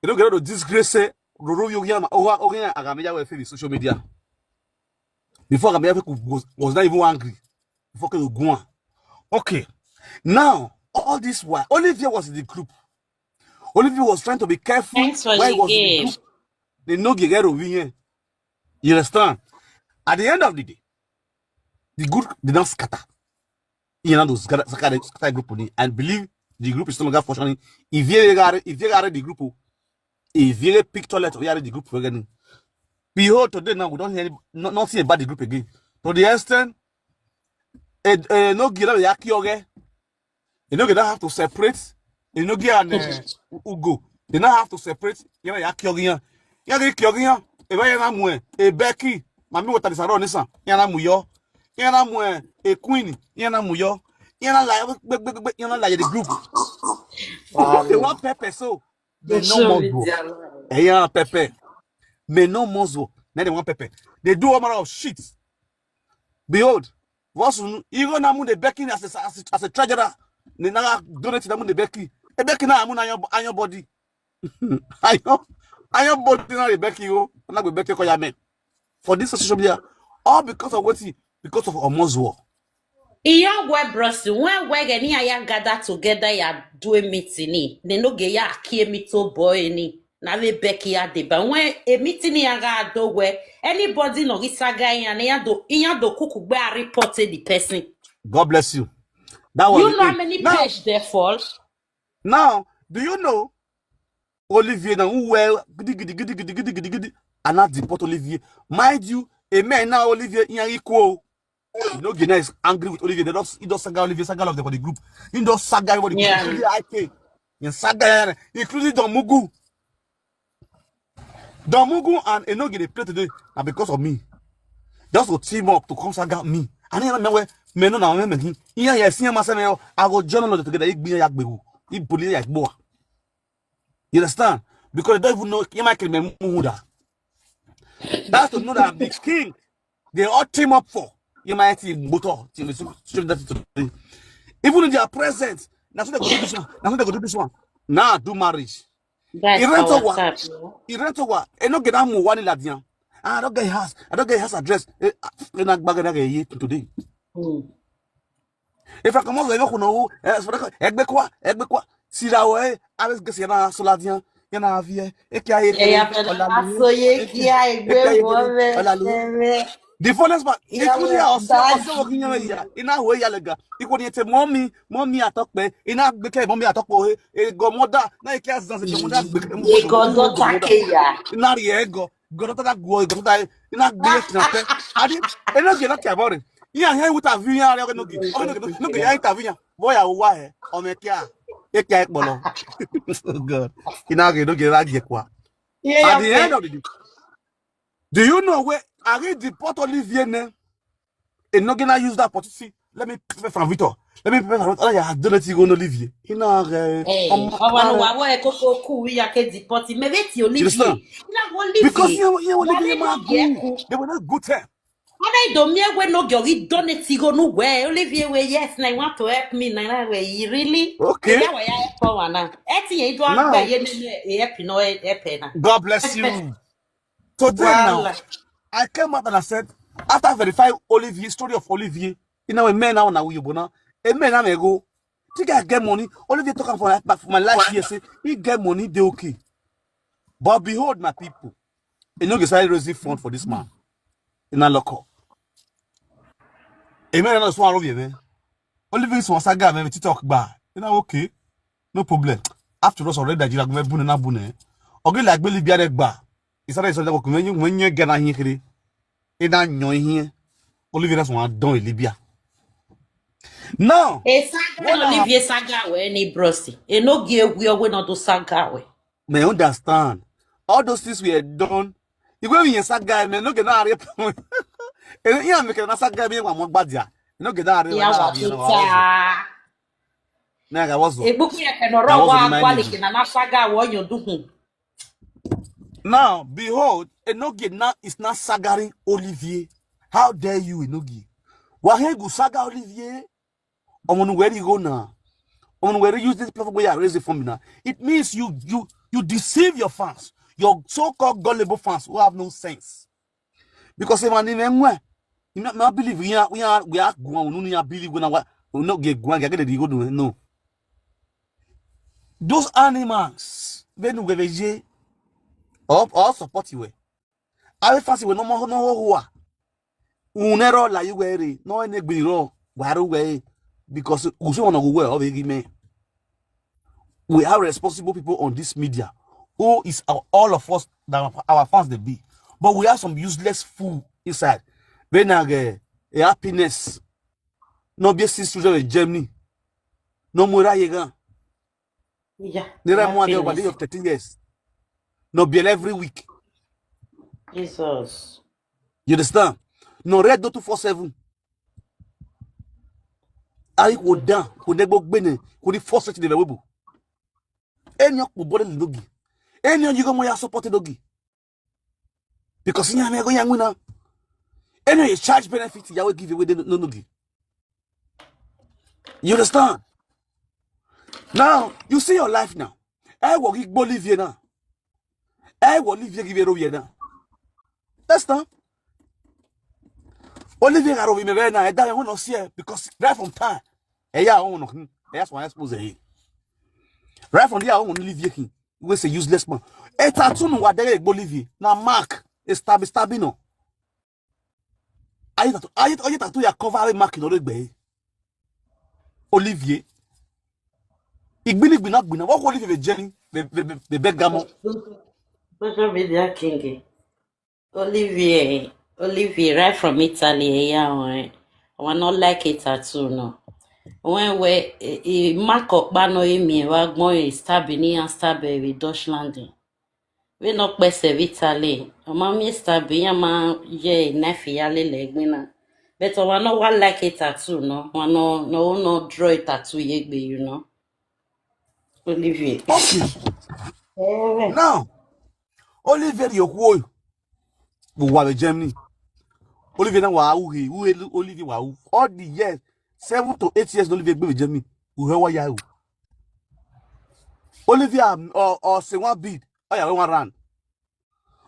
Enogie no disgrace. Roro yo ya ma o wa o ya Agame Ayofe social media. Before Agame Ayofe was, was not even angry. Before can go on. Okay. Now, all this while, Olivier was in the group. Olivier was trying to be careful. Thanks for Why the he was in the game. Group. They know Guerrero win. You understand? At the end of the day, the group did not scatter. You know, those scatter, scatter, scatter group ni, and believe the group is no longer functioning. If you are, if you are the group, if you pick toilet, we are the group again. Behold, today now we don't hear any, no, nothing about the group again. To the extent, eh, eh, no gira ya kioge. You know, they don't have to separate. You know, get an uh, ugo. They don't have to separate. You know, ya kioge. Ya get kioge. E ba ya na mu e. E Becky. Mami, what is around this? Ya na mu yo. Ya na mu e. E Queen. Ya na mu yo. Ya na la, be, be, be, ya na la the group. They want pepper so. They no more go. Eh, yeah, pepper. They no more so. Now they want pepper. They do all manner of shit. Behold, what's you go na mu the Becky as a, as a, as a treasurer. They now donate na mu the Becky. E Becky na mu na your, on your body. I know. On your body na the Becky o. Na go Becky ko ya me. For this social media, all because of what he, because of Omo's war. Iyo gwe bros, when we get ni aya gather together ya do a meeting ni. They no get ya kie me to boy ni. Na we Becky ya de ba when a meeting ni ya ga do we. Anybody no gi saga ya ni ya do, ya do kuku gbe a report the person. God bless you. That was You the know how thing. many Now, page there fall? Now, do you know Olivier now who well gidi gidi gidi gidi gidi gidi gidi and not deport Olivier? Mind you, a man now Olivier in equal. You know, Guinea is angry with Olivier. They don't, he don't saga Olivier, saga of the, for the group. He don't saga everybody. Yeah. Including I K. He saga, including Don Mugu. Don Mugu and Enogie they play today are because of me. Just to team up to come saga me. And then me we me no na me me. Yeah, yeah, see myself. I go journal together. Igbi ya gbewu. Ibuli ya gbo. You understand? Because they don't even know you might kill me muda. That's to know that I'm the king. They all team up for you might see motor till the social media today. Even in their presence, that's what they go do this one. That's what they go do this one. Now do marriage. Guys, He rent power over. tap, you know? He rent over. E no get that mo one la dia. I don't get house. I don't get house address. Eh, ah, e na gbaga na get today. Hmm. If I come out, I go no. Eh, so that egbe kwa, egbe kwa. See that way. I was guessing na so la dia. You know, have here. E kia e Yeah, yeah, but I saw you kia egbe wo be. The funniest part, yeah, including our also working area in our way yalega. It would say mommy, mommy at talk, in our big mommy at talk, a godmother, na ike as a godmother. Ego do take ya. In our ego, godmother go, godmother, in our big snape. I didn't, I don't get that about it. Yeah, here with a vinya, no get, no get, no get, I intervene. Boy, I why, oh my care, it can't bolo. God, in our get, no get, I get what. At the end of the day, do you know where I read the pot Olivier name? And not gonna use that pot. See, let me prepare from Victor. Let me prepare from Victor. I don't let you go no Olivier. You know, uh, Hey, um, ọwa no uh, wa wo e koko ku wi ya ke deport me ve ti Olivier. understand? Na wo Olivier. Because you, you were Wa living le in my no ye good. ku. They were not good time. Ana ido mi ewe no gyo gi donate go nu we Olivier we yes na you want to help me na na we you really. Okay. Ya wa ya e ko wa na. E ti ye do Now, agba ye ni e help no e help na. God bless you. Today now, Wala. I came up and I said, after I verify Olivier, story of Olivier, you know, a man now now you bona, a man now go. Think I get money. Olivier talk for my, for my life here say he get money, they okay. But behold, my people, you know, they started raising fund for this man in a local. A man now so Olivier man. Olivier so saga man TikTok ba. You know, okay, no problem. After us already, Nigeria go bune na bune. Oge like beli bia de gba. Isara isara ko men men ye gana hin kiri. Ina nyo hin. Olivier na so don Libya. Now, E saga what no I Olivier saga we ni brosi. E no gi egwu ogwe no do saga we. may understand. All those things we had done. Igwe mi saga me no get na are. E ya me ke na saga me wa mo gbadia. No get na are. Ya wa tuta. Na ga wazo. E buku ya ke no That ro was wa my kwali lady. Ke na na saga wo yo du hu. Now, behold, Enogie now is not sagari Olivier. How dare you, Enogie? Wahengu saga Olivier. Omonu where you go now? Omonu where you use this platform where you are raising from now? It means you you you deceive your fans, your so-called gullible fans who have no sense. Because if I even when you not believe we are we are we are going, we are believe when I no get going, I get the go do no. Those animals, they no get all all support you. I will fast we no more no who are. Unero la you were no any gbiro waru we because usu ono go we of me. We have responsible people on this media who is our, all of us that our fans they be. But we have some useless fool inside. When I get a happiness, no be six children in Germany. No more yega. Yeah. Nira That more than thing over is- of thirteen years. No be every week. Jesus. You understand? No red no two four seven. I go down. Go negbo gbene. Go the force the level. Any of body Enogie. Any of you go more support Enogie. Because you have go young now. Any of you charge benefit, you will give away the no Enogie. You understand? Now, you see your life now. I will give Olivier now. I will Olivier give it away now. That's not. Olivier got over me right now. I don't want to see it because right from time. Hey, yeah, I want to. That's why I suppose he. Right from there, I want to leave here. We say useless man. A tattoo no what they go Olivier. Now mark. A stab, a stab, you know. Ayi tattoo, ayi ayi tattoo ya cover mark in Oregbe. Olivier. Igbini gbina gbina. What Olivier be Jenny? Be be be be Bergamo. Social media king. Olivier, Olivier, right from Italy, yeah, one. I will not like it at all, no. When we e mark up bano emi wa gbon e stab ni and stab e with Dutch landing. We not pese Italy. O ma mi stab ya ma ye knife ya le le gbina. But I will not wa like it at all, no. I no no no draw it at all ye gbe, you know. Olivier. Okay. Eh, Now, Olivier Yokuo. We were in Germany. Olivier now wa uhe. Uhe Olivier wa u. All the years, seven to eight years Olivier be with Germany. Uhe wa ya u. Olivier um, or or say one bid. Oh yeah, we one round.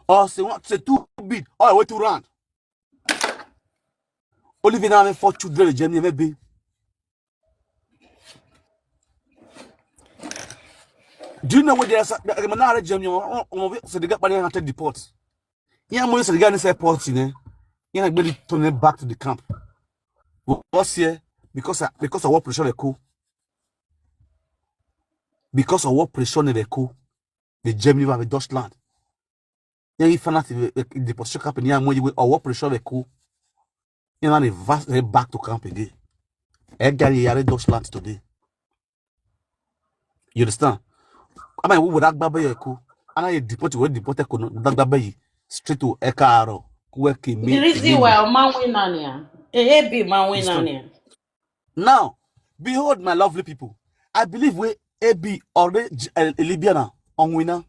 Or say one say two bid. Oh yeah, we two round. Olivier now have four children in Germany maybe. Do you know what they are? The man are Germany. Oh, oh, so they got money and take deport. Yeah, money so they got this airport, you know. Ina gbeli turn back to the camp. What's here? Because I, because of what pressure they cool. Because of what pressure they cool. The Germany have a Dutch land. Yeah, if not the position camp in Yamwe, you will or what pressure they cool. You know, they vast they back to camp again. Egari yare Dutch land today. You understand? I mean, we would have Babaye cool. And I deport you, deport Kono, Babaye, straight to Ekaro, Kuweki, The reason why man win on here. A B man win on here. Now, behold, my lovely people. I believe we A B already uh, Libya now on winner.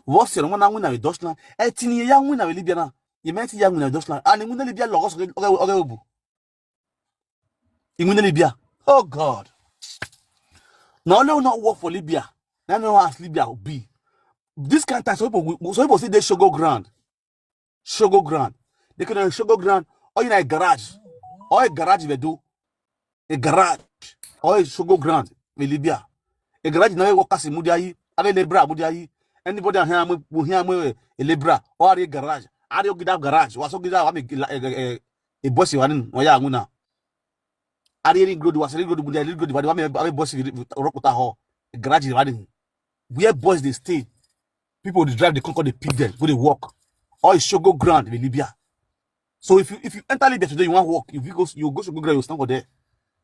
What's your one winner with Dutchland? Eighteen year young winner with Libya now. You meant young winner with Dutchland. And winner Libya logos okay okay okay. In winner Libya. Oh God. Now no not work for Libya. Now no ask Libya will be. This kind of time, so people, so people see they show go ground. Shogo ground. They can shogo ground. Or in a garage. Or a garage they do. A garage. Or a shogo ground in Libya. A garage now workers in Mudiayi. Are labor Mudiayi. Anybody here will hear me a labor or a garage. Are you get garage? Was so get a boss you are in. Or ya muna. Are you good? Was a good Mudiayi good. What a boss you rock with a hole. A garage is running. Where boys they stay. People they drive, they come, come, they pick them, go they walk. Or it's shogo ground in Libya. So if you if you enter Libya today, you want walk. If you go you go shogo ground, you stand for there.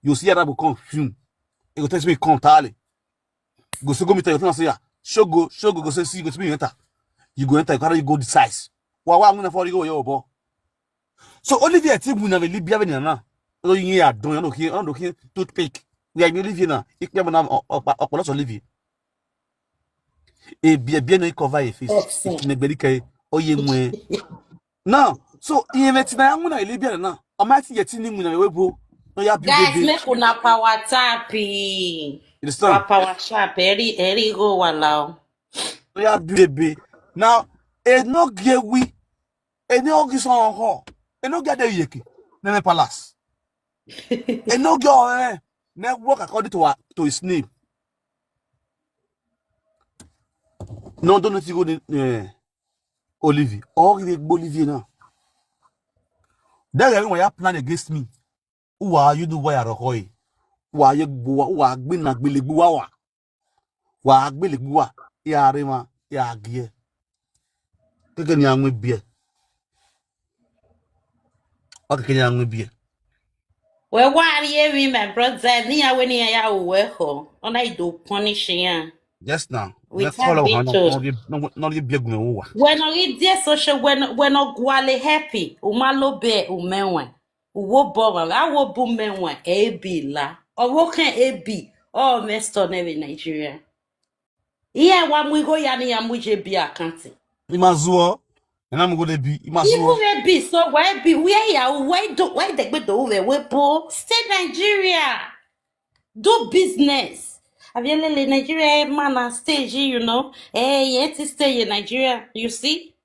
You see Arab come fume. You go test me come tally. Go so go meet you say yeah. Shogo shogo go say see go see me enter. You go enter. You carry you go the size. Wa wa nguna for you go your boy. So Olivier ti mu na Libya be na. So you are done. You know here. You know here. Toothpick. We are Olivier now. If you have na ọpọlọsọ Olivier. Ebi ebi no cover a face. Negbelike oye mwe. Now, so ihe meti na yangu na Libya na. Omati yeti ni mu na webo. No ya bi Guys, bebe. Make una power tap. You Understand? Power sharp. Eri eri go walao. No ya bi bebe. Now, e no get we. E no get so ho. E no get the yeke. Nene palace. E no get eh. Ne work according to her, to his name. No, don't let you go eh. Olivier. All the Olivier now. That guy when you plan against me. Who are you do why are hoi? Why you who are gbin na gbele gbuwa? Wa gbele gbuwa. Ya rema ya gie. Keke ni anwe bie. Wa keke ni anwe bie. We worry me, my brother. Ni ya we ni ya uwe ho. Ona ido punish ya. Yes now. We Let's can't follow be her. told. No, no, no, no, big no. When I read their social, when when I guale happy, umalo be umenwe, uwo bowa, awo bu menwe, A B la, or what can A B, all messed on every Nigeria. Yeah, one we go yani ya muje be account. Imazuo. And I'm gonna be Imazuo. Even A B, so why be where ya? Why do why they go do we we po? Stay Nigeria. Do business. Avielele Nigeria eh, man a stage, you know. Eh, yet to stay in Nigeria, you see?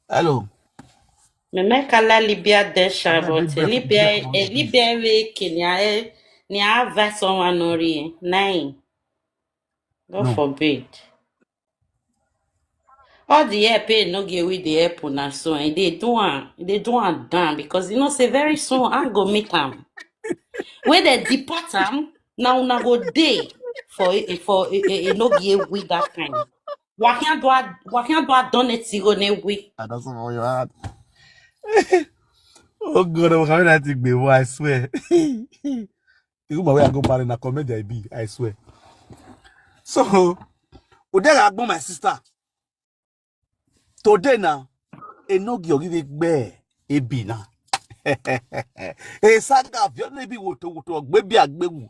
Hello. Me make a la Libya de Charlotte. Libya, Libya, Libya, eh, Libya we Kenya eh, ni a verse on one ori. Nine. God No. Forbid. All the help eh, no get with the help una so and they do am, they do am down because you know say very soon I go meet am. When they deport am, now una go dey for a- for a- a- a no get with that kind. Wakian do a wakian do a donate go ne we. Ah, that's all you had. Oh God, I'm having that thing, baby. I swear. You know where I go marry na comedy I be, I swear. So, Odera Agbo, my sister. Today now, enogi ogi gbe ebi na. E saga vio na ebi woto woto gbe bi agbewu.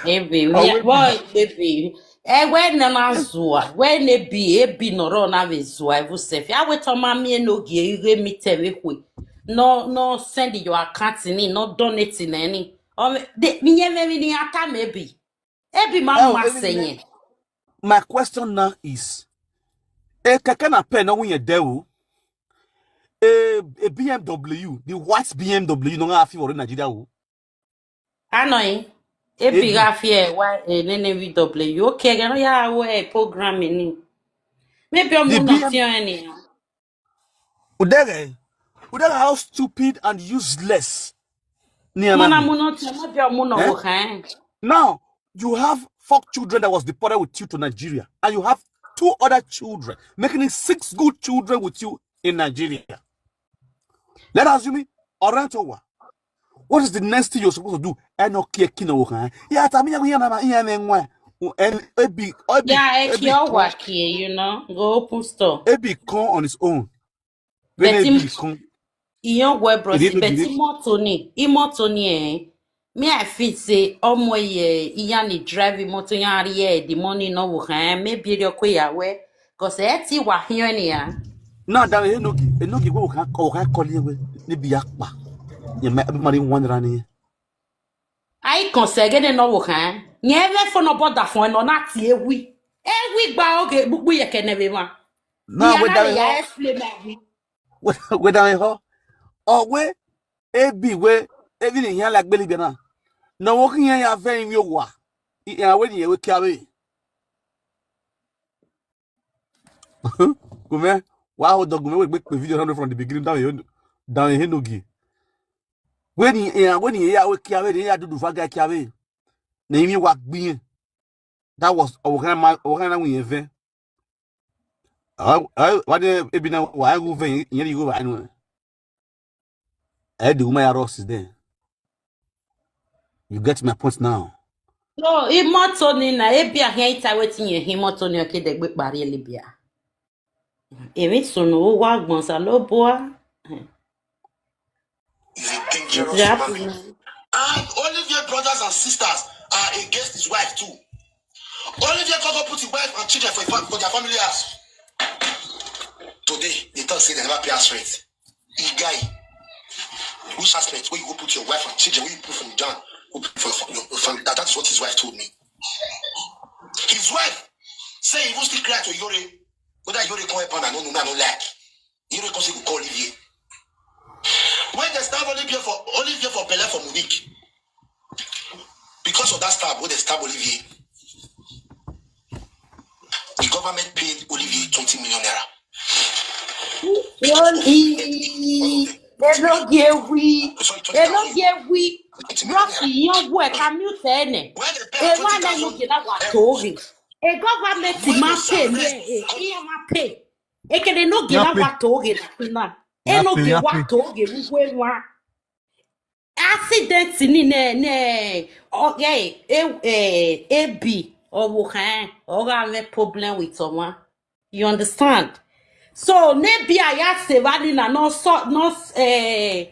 Ebi, Oh, we wait. Boy, baby. Eh, when na na zua, when ebi ebi no ro na ve zua evu sef. Ya we to ma mi no gi ire mi te we kwe. No no send your account ni, no donate ni any. O me- de mi ye me mi ni ata maybe. Ebi ma Oh, ma ebi se ni- yen. My question now is, e keke na pe no win ye de o. A, a B M W, the white B M W, no have for Nigeria o. Anoi. Ebi Ebi. ga fi e wa e ne ne V W. Okay, gano ya we program ni. Maybe I'm The not B M here anyhow. Udere, Udere, how stupid and useless. Ni Mana anani. muno te, maybe I'm not Eh? Okay. Now, you have four children that was deported with you to Nigeria, and you have two other children, making it six good children with you in Nigeria. Let us assume Oriental. What is the next thing you're supposed to do? And okay, kino, okay. Yeah, tell me, yeah, yeah, yeah, yeah. And a big, a big, Yeah, a it's big your con, work here, you know. Go open store. A big con on its own. When But a him, big con, in your web, it bros, didn't but do him moto ni, him moto ni, eh. Me, I feel say, omo ye, iyan ni drive him moto, yan ye, the money no work, eh. Maybe you ko ya we, cause eh, ti wa here ni ya. Now that he no give, he no give what we can call, we can call him. Maybe yakpa. Yeah, my everybody one running. I can say again no work, eh. Never for no bother for no not ye we. Eh, we ba okay, we ye can never one. Now Yeah, we na down ya here, explain me. we down here. Oh, we, A B we, even in here like Billy Bena. No working here, you are very you wa. Yeah, when you carry. Gume, wow, the Gume we make the video from the beginning down here, down here no gi. When he, yeah, when he, yeah, we carry, yeah, do the faga carry. Na him wa gbin. That was our grandma, our grandma we even. I, I, what the, maybe now, why go ven, you go, I know. I do my ross is there. You get my point now. No, imoto ni na, ebi a here ita wetin ye, imoto ni, okay, the gbe pari Libya. Emi sunu wa gbon sa lo boa. He's a dangerous Yeah. human being. And Olivier brothers and sisters are against his wife too. Olivier Coco put his wife and children for, his fam- for their family house. Today, they tell say they never pay house rent. The guy, which house rent where you go put your wife and children, where you put from down, go put for your, your, your family. That, that's what his wife told me. His wife say he even still cry to Yore. Whether Yore come help am, I don't know, I don't like. Yore come say go call Olivier. When they stab Olivier for Olivier for Bella for Munich, because of that stab, when they stab Olivier, the government paid Olivier twenty million naira. One e, they no give we, Sorry, they no twenty thousand. give we. Twenty million Rocky, naira. young boy, can you tell me? When they pay E twenty wa na no thousand, gi na wa toge. E government when ma they pay sub- me, e, e ma pay. E ke de no gi Ya na pay. Wa toge na kuna. E Ya no pay, gi ya wa pay. toge, we we wa. Accident ni ne, ne. Okay, e, e, A B, or we can, or have a problem with someone. You understand? So maybe I ask Sevani na no so no eh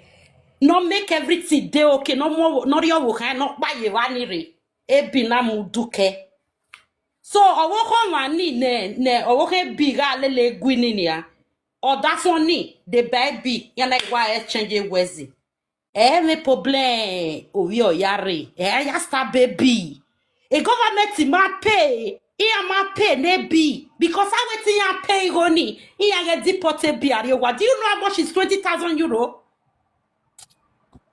no make everything dey okay. No more no your work, no buy Yevani re. A B na muduke. So owo ko wani ne ne owo ke bi ga lele gwini ni ya. Or that one ni the baby ya na wa exchange wezi. Eh, me problem ovi oyare. Eh, ya sta baby. E government ma pay. E ma pay ne bi because I wait ya pay goni. E ya get deported bi are wa. Do you know how much is twenty thousand euro?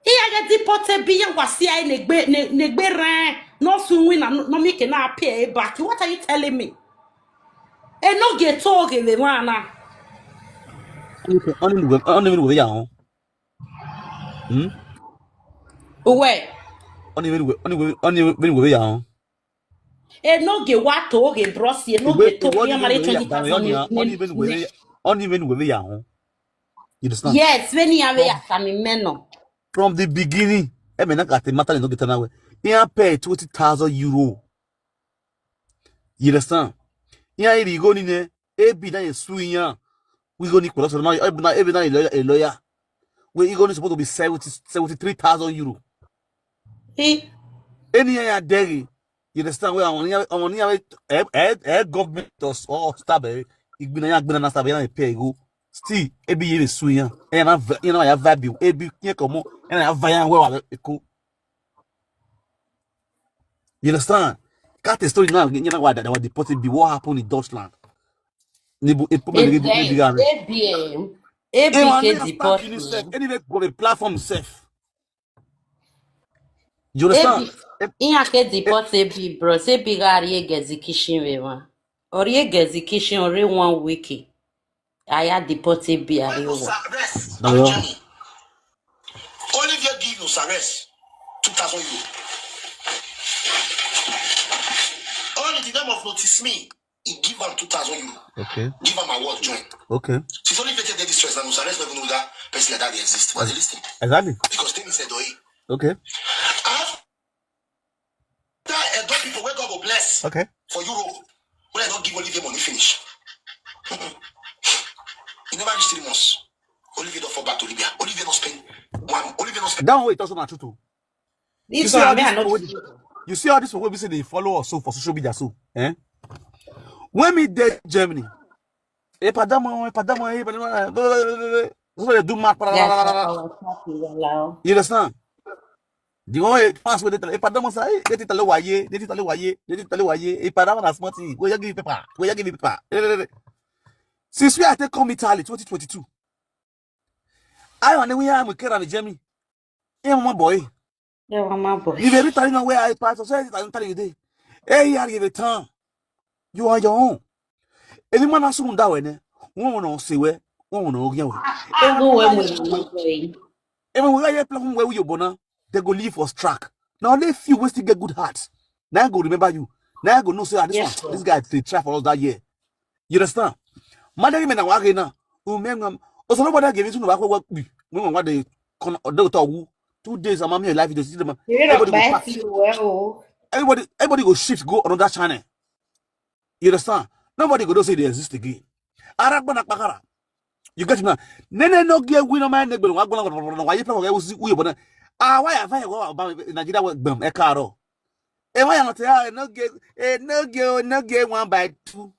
E ya get deported bi ya wa si ai ne gbe ne ne gbe ran. No sun win na no make na pay e back. What are you telling me? E no get to ge le wana. Only we, only we ya on. Hmm? Uwe. Only we, only we, only we ya on. E no ge wa to ge bros, e no Iwe, ge to iwe ya ni mare we ya, twenty thousand only, ne- only we, only we ya on. You understand? Yes, when you have a sami meno. From the beginning, I mean, I got the matter in the way. He pay twenty thousand euro. You understand? He ain't go in there. A B na is suing ya. We go need for us now. A B na, A B na a lawyer, a lawyer. We he going supposed to be seventy, seventy-three thousand euro. He Any ya deri. You understand where I want ya, I want ya, eh, eh, eh, government or, or stab, eh, igbina ya, igbina na stab ya, pay go. Still, A B ye suing ya. And I, you know, I have value. A B can't come on. And I have value where I go. You understand? Got the story now. You know what that was deported. Be what happened in Deutschland. Nibu, it probably A be, be, be, B, A B, A B Hey, man, ke let us deport start with this, eh, me. Anyway, go the platform safe. You understand? A B, iya ke deport A B, bro. A B gari e gezi kishin we wa. Orie Gezi Kitchen, Ore One Wiki. Aya deporte bi When Arewa. Nusa rest No, at no. Germany, Olivier give Nusa rest two thousand euro. All in the name of notice me, he give am two thousand euro. Okay. Give am award join. Okay. Since Olivier take dey this stress, and Nusa rest no even know that person like that dey exist. But they listen. Exactly. Because Temi said, "Oi." Okay. After Edo people wey God go bless Okay. for Europe, when I don't give Olivier money finish. He never reach three months. Olivier don't fall back to Libya. Olivier don't spend one. Olivier don't spend That one wey you talk so na true too. This see one, all me, this I not people wey dey- You see all this people wey be say they follow us so for social media so, eh? When me dey Germany, eh, padamo, eh, padamo, eh, padamo, eh, blah, blah, blah, blah, blah. So they do mad, blah, blah, blah, blah, blah. Yes, our chat is allowed. You understand? The one wey pass wey dey tell, eh, padamo say, eh, dey tell waye, dey tell waye, dey tell waye, eh, padamo na small thing. Go you give me paper, go you give me paper. Eh, eh, eh, eh. Since we I take come Italy twenty twenty-two, I want we am carry me Germany. Eh, my boy. Yeah, mama boy. You very Italian where I pass, so Italian Italian you dey. Eh, here you dey turn. You are your own. Any man has soon that way, ne? One no say where, one no get where. I go where we are not going. Even when you play where you born, they go leave us track. Now they feel we still get good heart. Now I go remember you. Now I go know say ah, this Yes, one, sir. This guy they try for us that year. You understand? Madam, me na wa na. Who me ngam? Also nobody give it to no wa wa. When wa dey come, they talk who. Two days I'm here live. You see them. You know, Everybody go back pack. You well. Everybody, everybody go shift, go another channel. You understand? Nobody go don't say they exist again. Aragba na kpakara. You get me now? Nene no get we no mind negbe wa gbona gbona wa yi plan wa uzi uye bona. Ah, why have I go about Nigeria wa gbam e karo? E why am say ah no get, eh, no get, no get one by two.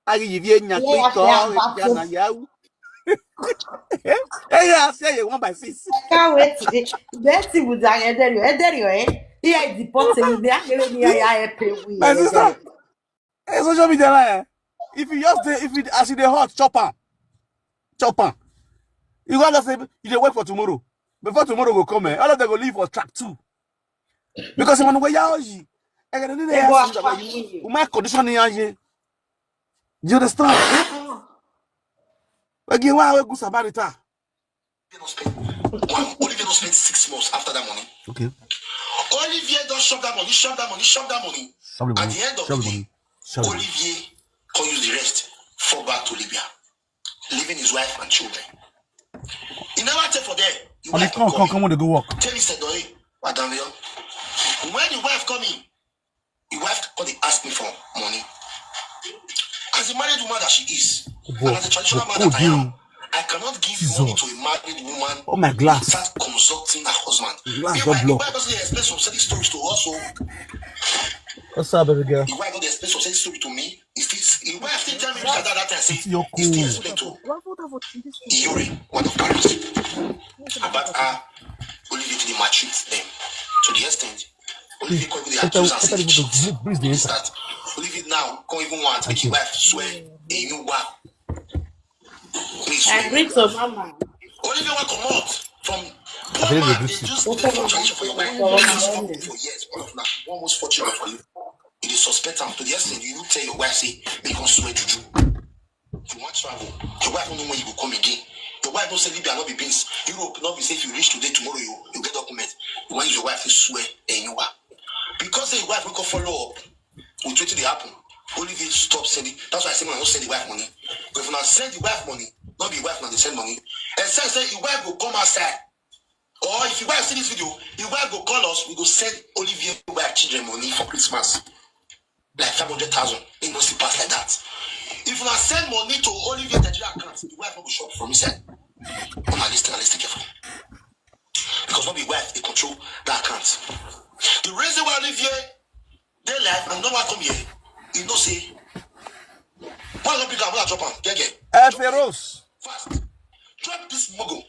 Ayi yi vie nya Yeah, pe to yeah, e yeah, ya na ya u. Eh, yeah, say you one by six. I can't wait to see. Betty would die. Ederio, Ederio, eh? Yeah, the pot. They are giving me a pay. My sister, eh, social media lie. If you just dey, if you as you dey hot, chop am, chop am. You go just say you dey wait for tomorrow. Before tomorrow go come, eh, all of them go leave for track two. Because when we are you, I got They go another after you. My condition in here. Do you understand? Again, why I go Samaritan? Olivier don't spend one. Olivier don't spend six months after that money. Okay. Olivier don't shop that money, shop that money, shop that money. At the end of the day, Olivier can use the rest, fall back to Libya, leaving his wife and children. He never take for there. His On the wife come, come come, in. Come on, they go work. Tell me, said, "Oi, Madam Leon." When the wife come in, the wife come dey ask me for money. As a married woman that she is, and as a traditional man that I am, I cannot give money to a married woman Oh my glass. Without consulting her husband. Glass If don my block. Wife doesn't explain some certain stories to us, so What's up, baby girl? The wife don dey explain some certain story to me. He still, the wife still tell me that that time say It's your he still cool. explain to Iyore, one of Paris, about how Olivier to the maltreat them to the extent Olivier come even dey accuse and say he cheat. This that Olivier now come even want make his wife swear a new wife. Please I swear. Agree to mama. Olivier wan comot from I believe one man you dey do just Okay, dey for tradition for your wife. okay, This okay. Come for years, all of now, almost four children for you. You dey suspect am to the extent you tell your wife say make you swear juju. You wan travel. Your wife no know when you go come again. Your wife don say Libya no be beans. Europe no be say if you reach today tomorrow you you get document. You wan use your wife to swear anywhere. Because say your wife no go follow up with wetin dey happen. Olivier stop sending. That's why I say man no send the wife money. But if una send the wife money, no be wife na dey send money. Except say the wife go come outside. Or if your wife see this video, your wife go call us, we go send Olivier wife children money for Christmas. Like five hundred thousand. It no see pass like that. If una send money to Olivier Nigeria account, the wife no go shop from inside. Come and listen and listen careful. Because no be wife dey control that account. The reason why Olivier dey life and no wan come here, you know say why no pick am, why drop am, get get. Eh, Feroz. Fast. Drop this mugo.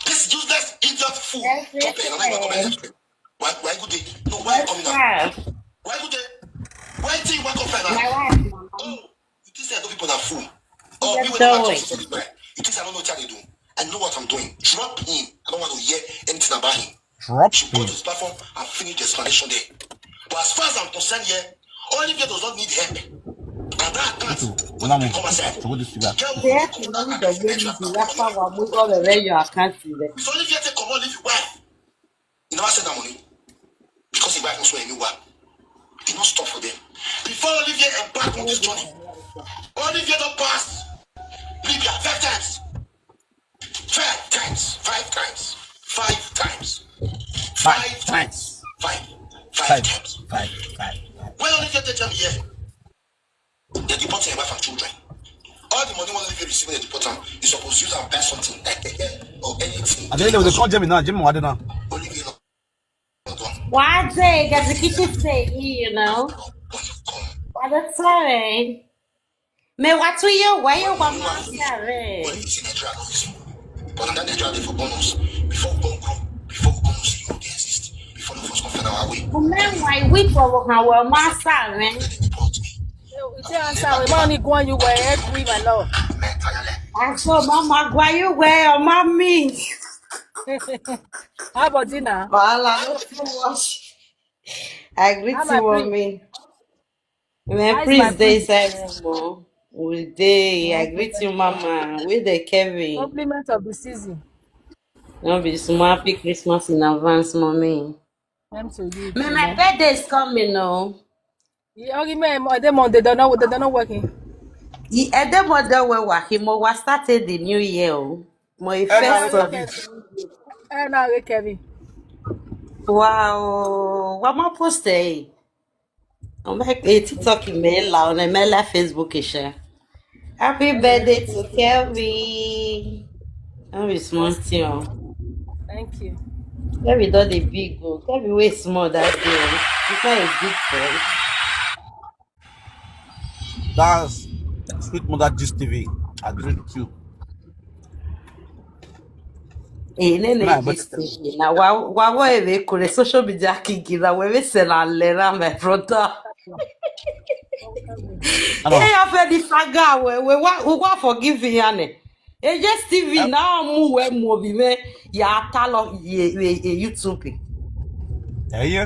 This useless idiot fool. Yes, yes, Drop it. I'm not even yes. coming. Why why good day? No, why you coming now? Yes. Why good day? Why think why come My now? Wife, mama. Oh, you think say I know people are fool? Oh, Yes, me when don't I wait. talk to somebody, you think say I don't know what I do? I know what I'm doing. Drop him. I don't want to hear anything about him. Drop Should go him. to his platform and finish the explanation there. But as far as I'm concerned here, Olivier does not need help. And that People, when I'm to go this figure. They have to know the way you do. That's how I move all the way your account to them. If only if you take come on, leave your wife. You never send that money because your wife also a new one. It not stop for them. Before Olivier embark on this journey, Olivier don't pass Libya five times. Five times. Five times. Five times. Five times. Five. Five Five, times. five, five, five. When Olivier take them here, they deport your wife and children. All the money when Olivier receive, they deport them. You supposed to use and buy something like a hair or anything. I don't know. They call Jimmy now. Jimmy, what now? Olivier not done. Why they get the kitchen say, you know? When you come, Why that's fine. Me what to you? Why you want my salary? When you see Nigeria, no reason. But under Nigeria, they for bonus. Before we go grow, before we go see you, they exist. Before the first come find our way. Meanwhile, we for how well my salary. Then they deport me. You tell us how money go on you were every my love. Mentally. I saw mama why you wear on mommy. How about dinner? Wahala no too much. I greet How my you, prince? Mommy. How My is my prince dey prince? Inside room. Oh. We dey. I greet you, Mama. We dey Kevin. Compliment of the season. No be small happy Christmas in advance, Mommy. Same to you Me, too, my man. Birthday is coming, oh. You only me, they don't know, they don't know working. The Edemode we working, mo wa started the new year, oh. My first of it. Eh, now, Kevin. Wow. What my post eh? I'm like, eh, TikTok email, on email, Facebook, eh, share. Happy birthday to Kevin. That is small thing, oh. Thank you. Kevin don dey big, oh. Kevin wey small that day, oh. He's not a big boy. That's Sweet Mother Gist T V. I greet you. Eh, ne, ne, Nah, but- this thing. Now, why, why, why we call it social media king? Now, we, we sell our letter, my brother. Hello. Hey, I feel the saga. We, we, wa- we want forgive you, Annie. A J S T V now move where movie where ya talo ye ye ye YouTube. Yeah, yeah.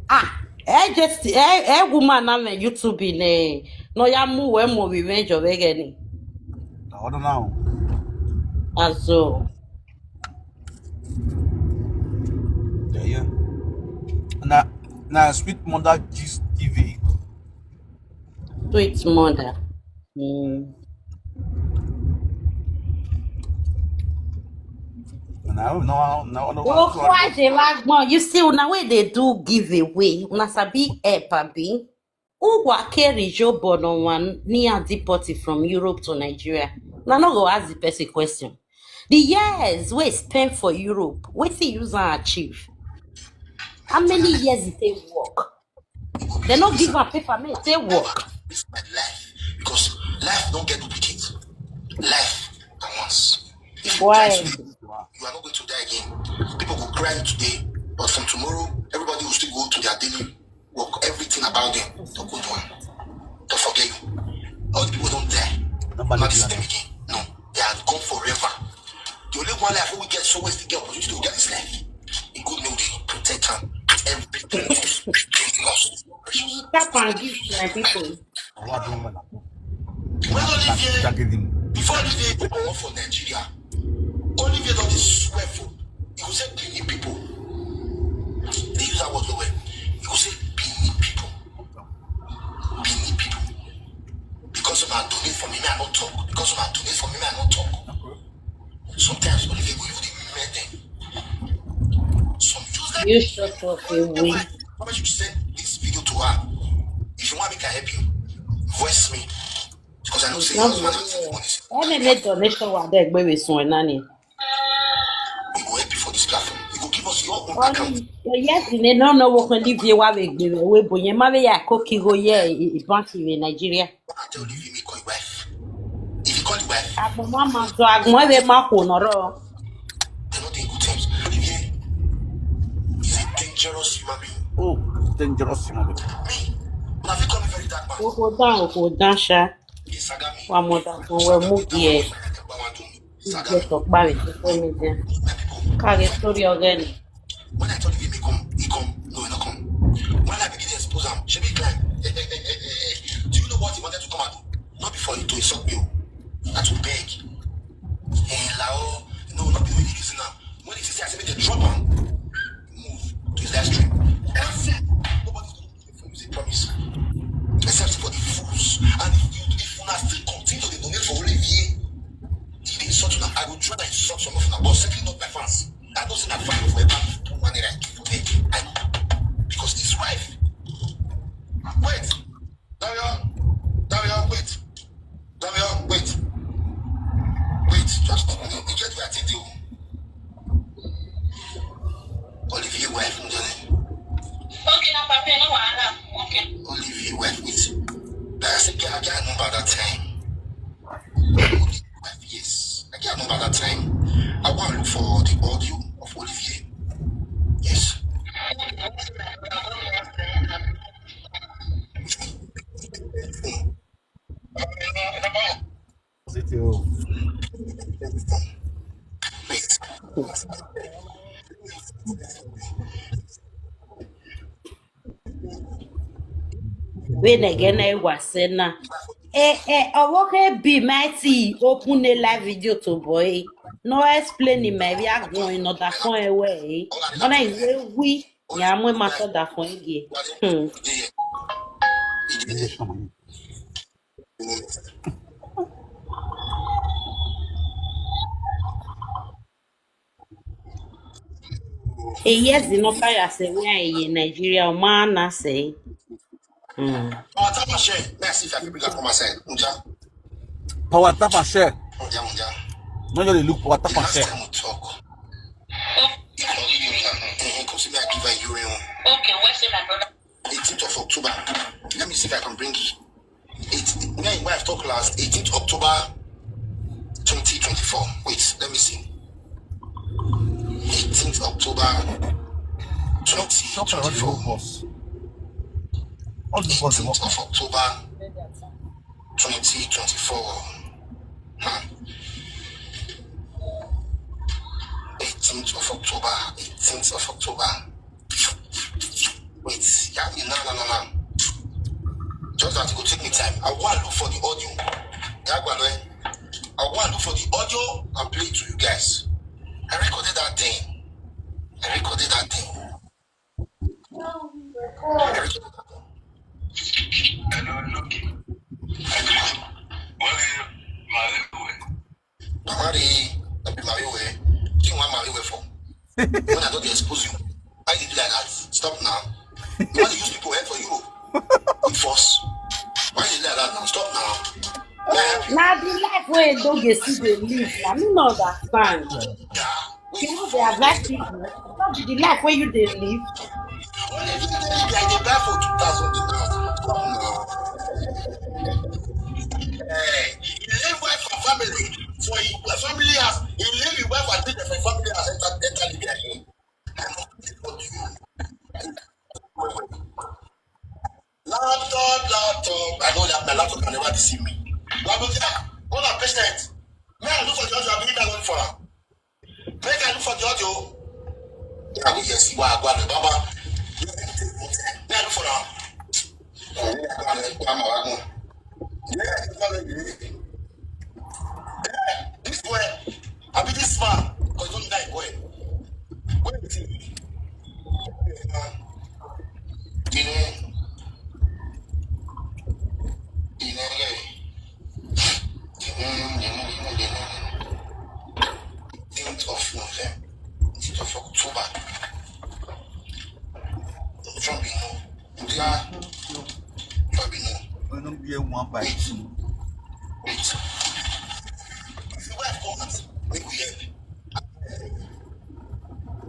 Ah, A J S T V, eh, eh, woman na me YouTube ne. No ya move where movie where job again. I don't know. Also, Yeah, yeah. Now, now Sweet Mother Gist T V. Sweet Mother. Mm. No, no, no, no. Oh, why they like more? You see, now where they do giveaway, una sabi help abi. Who wa carry Joe Bono one near deported from Europe to Nigeria? Now no go ask the person question. The years we spend for Europe, what he use and achieve? How many years it take work? They no give am paper, make it take work. This is my life because life don't get duplicate. Life at once. If you Why? die today, you are not going to die again. People will cry you today, but from tomorrow, everybody will still go to their daily work. Everything about them, they'll go do it. Don't forget you. All the people don't die. Nobody Not do the that. Same again. No, they are gone forever. The only one life we get so we still get opportunity to get this life. In good news, they protect them. Everything lost. Everything lost. Tap and give to my people. When Olivier, That give him. Before Olivier come for Nigeria, Olivier don dey swear for. He go say Benin people. They use that word well well. He go say Benin people. Benin people. Because una donate for me, me I no talk. Because una donate for me, me I no talk. Sometimes Olivier go even dey mad them. Some useless. You shut up, you win. How much you send this video to her? If you want me, can help you. Voice me. Because I know say No, your husband has money. Any make donation wa de gbe we sun nani. We go help you for this platform. You go give us your own Oni account. yes ni no no wo kan di vie wa we gbe we bo yen ma we ya ko ki go ye e bank we Nigeria. I tell you, if you may call your wife. If you call your wife, Agbo ma ma so agbo we ma ko no ro. they're not in good terms. Olivier is a dangerous human being. Oh, dangerous human being. Me, una fit call me very dark man. O ko dan o ko dan sha. He saga me. Wa mo da ko we mu die. Saga Je me. to pa we ko mi je. My people, Ka ge story again. When I told you he may come, he come. No, he not come. When I begin to expose him, she be climb. insult me o. I too beg. Eh, Lao, no, no be the way you reason am. When he say I say make dem drop am, move to his live stream. That's it. Nobody's gonna do it for you, is a promise. Except for the fools. And if you, if una still continue to dey donate for Olivier, he dey insult una. I go try to insult some of una, but certainly not my fans. I don't see my fan of my back put money like for me. I know. Because his wife. Wait. Darian, Darian, wait. Darian, wait. Wait, just, you, you get where I take you. Olivier wife, Njani. Okay, no, Papa, no wahala. Okay. Olivier wife, wait. That's a girl, I can't remember that time. Olivier wife, yes. I can't remember that time. I want to look for the audio of Olivier. Yes. City o. Wey na gana ewa sena. Eh eh, owo ke be mighty open a live video to boy. No explaining my we are going not that far away. Ona iwe wi ya mwe matter that far again. Hmm. Eh, yes, the no fire say we are in Nigeria, man, I say. Hmm. Power tap and share. Let's see if I can bring her come outside. Unja, Power tap and share. unja, unja. No just dey look power tap The and last share. time we talk, if I give you ring, eh, come see me, I give her you ring. Okay, where's my brother? Eighteenth of October. Let me see if I can bring it. It, me and my wife talk last, eighteenth October twenty twenty-four. Wait, let me see. Eighteenth October Shop, shop around the whole twenty twenty-four. bus. All the bus dey Eighteenth work. of October twenty twenty-four. Hmm. Eighteenth of October. Eighteenth of October. Wait, yeah, no, no, no, no. Just that it go take me time. I want to look for the audio. Yeah, Gbalwe. I want to look for the audio and play it to you guys. I recorded that thing. I recorded that thing. I recorded that thing. Hello, Lucky. I greet you. Wọ́n lè máa rí ìwé. Mama dey, I be marry well. Think one marry well for. When I don't expose you, why you do like that? Stop now. You want to use people head for Europe with force? Why you do like that now? Stop now. May I help you? Now the life where don't get see they live. I mean, not that fine. Yeah. You know, they advise people. Not the life where you they live. When they do that, they buy for two thousand dollars. Come now. Eh, he leave wife for family. For his family house. He leave his wife and children for family house. Enter, enter Libya here. I know what you. Laptop, laptop. I know that my laptop can never deceive me. But look here, all our patient. May I look for the audio? I believe I look for her. Make I look for the audio. Yeah, we can see why I go to Baba. May I look for her? Yeah, this boy, I be this man, because don't die boy. What is it? Dine. Dine. Dine, dine, dine, dine. Eighteenth of November, eighteenth of October. Trump, you know. Trump, you know. When no be one by two. Wait. If your wife come out, make we help.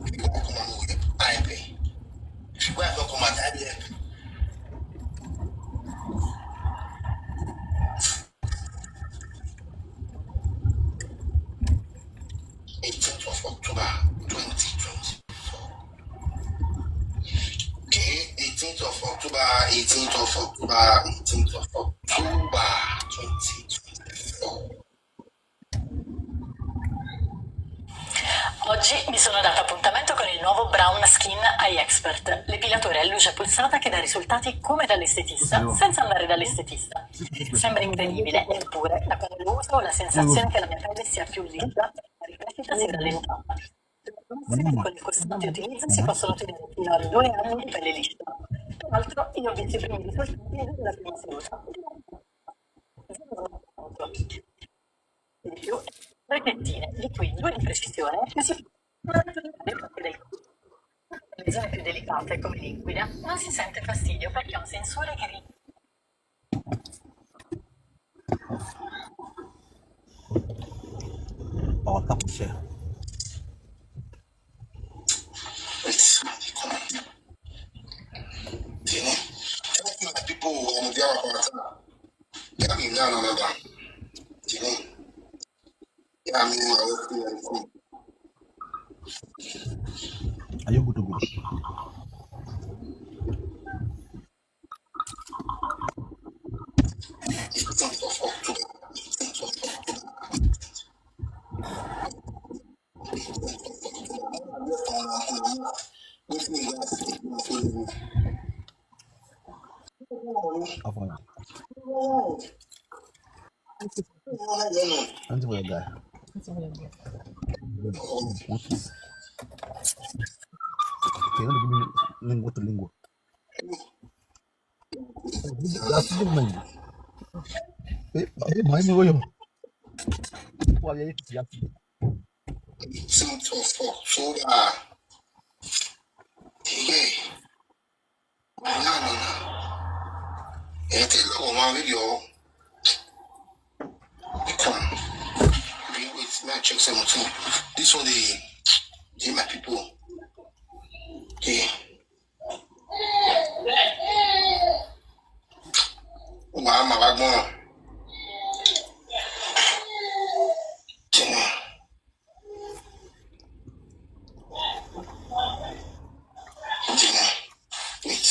If your wife come out, make we help. I pay. If your wife don't come out, I pay. Eighteenth of October, twenty twenty-four. Okay, eighteenth of October, eighteenth of October, eighteenth of October, twenty twenty-four. Oggi mi sono data appuntamento con il nuovo Brown Skin Eye Expert, l'epilatore a luce pulsata che dà risultati come dall'estetista, senza andare dall'estetista. Sembra incredibile, eppure da quando lo uso ho la sensazione che la mia pelle sia più liscia e la crescita si è rallentata. Con il costante utilizzo si possono ottenere fino a due anni di pelle liscia. Tra l'altro, io ho visto i primi risultati nella prima seduta. Di più, proiettine, liquid due di precisione che si può applicare proprio del corpo. Nelle zone più delicate, come l'inguine, non si sente fastidio perché è un sensore che ri- Oh, top shit. Tini. Thank you, my people. I'm there. Yeah, me now, no, no, no. Tini. Yeah, me now. Are you good to go? Afa. Anti for your guy. Okay, you want to give me lingo to lingo. That's the man. Hey, hey, my name, William. Why are you? Six of October. Yeah. No, no, no. Ẹ tẹ lọ́wọ́ máa rí yọ. Come. Wait, may I check something? This one, the, the my people. Okay. Wàá màá wá gbọ́n. Jìnnà. Jìnnà. Wait.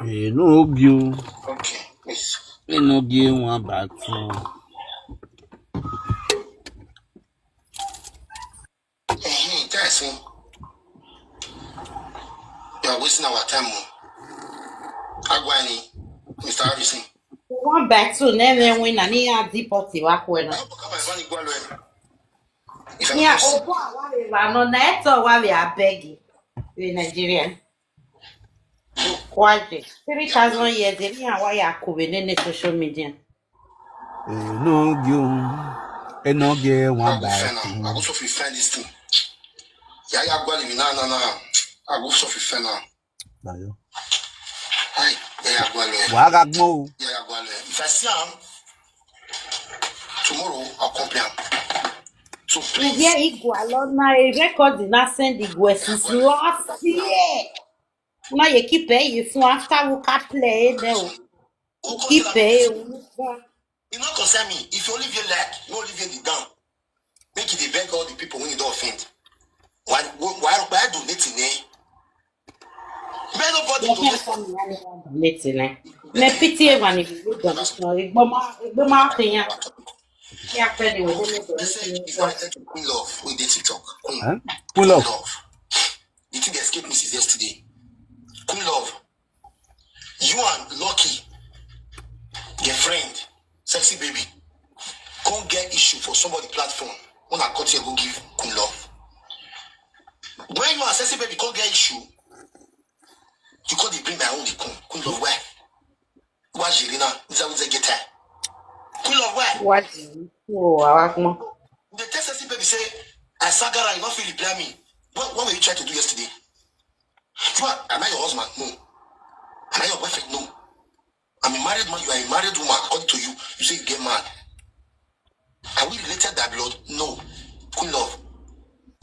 Enogie, Okay, please. Enogie one back two. Hey, that's it. You are wasting our time. Oh. Agwani, Mister Harrison. One back two, nene win and he had the party work when. I hope I can find Igwalo. Yeah, opo awale la no na eto awale abeg. We Nigerian. Kwaje. Three thousand years, they didn't have why I could be in social media. Enogie, Enogie one I back go two. so find this thing. Yeah, yeah, Agwani, na na na. I go so find now. Bayo. Hi, yeah, yeah, Agwani. Wàá ra gbọ́n o. Yeah, yeah, Agwani. If I see him tomorrow, I'll complain. So please. Yeah, Igwe Alona, a record did not send Igwe since last year. Now you keep paying you for after we can play there. Who Keep consider paying. It no concern me. If you only feel like, you only feel the down. Make it dey beg all the people when you don't offend. Why, why, why, why donating, eh? May nobody donate. Nothing, eh? Me pity when you do donation. Igboma, Igboma thing, yeah. Yeah, tell you, we don't make Message is donation. directed to Queen Love with the TikTok. Queen Huh? Queen Love. Love. The thing that escaped me since yesterday. Queen Love. You and Lucky, your friend, sexy baby, can't get issue for somebody platform. When I cut here, go give Queen Love. When you and sexy baby can't get issue, you can't bring my own. They come. Queen Love, where? Why Jelena? Is that what they get her? Queen Love, where? What? Oh, our come. The text sexy baby say, I Sagara, you not feel reply me. What, what were you trying to do yesterday? You are, am I your husband? No. Am I your boyfriend? No. I'm a married man. You are a married woman. According to you, you say you get mad. Are we related by blood? No. Queen Love.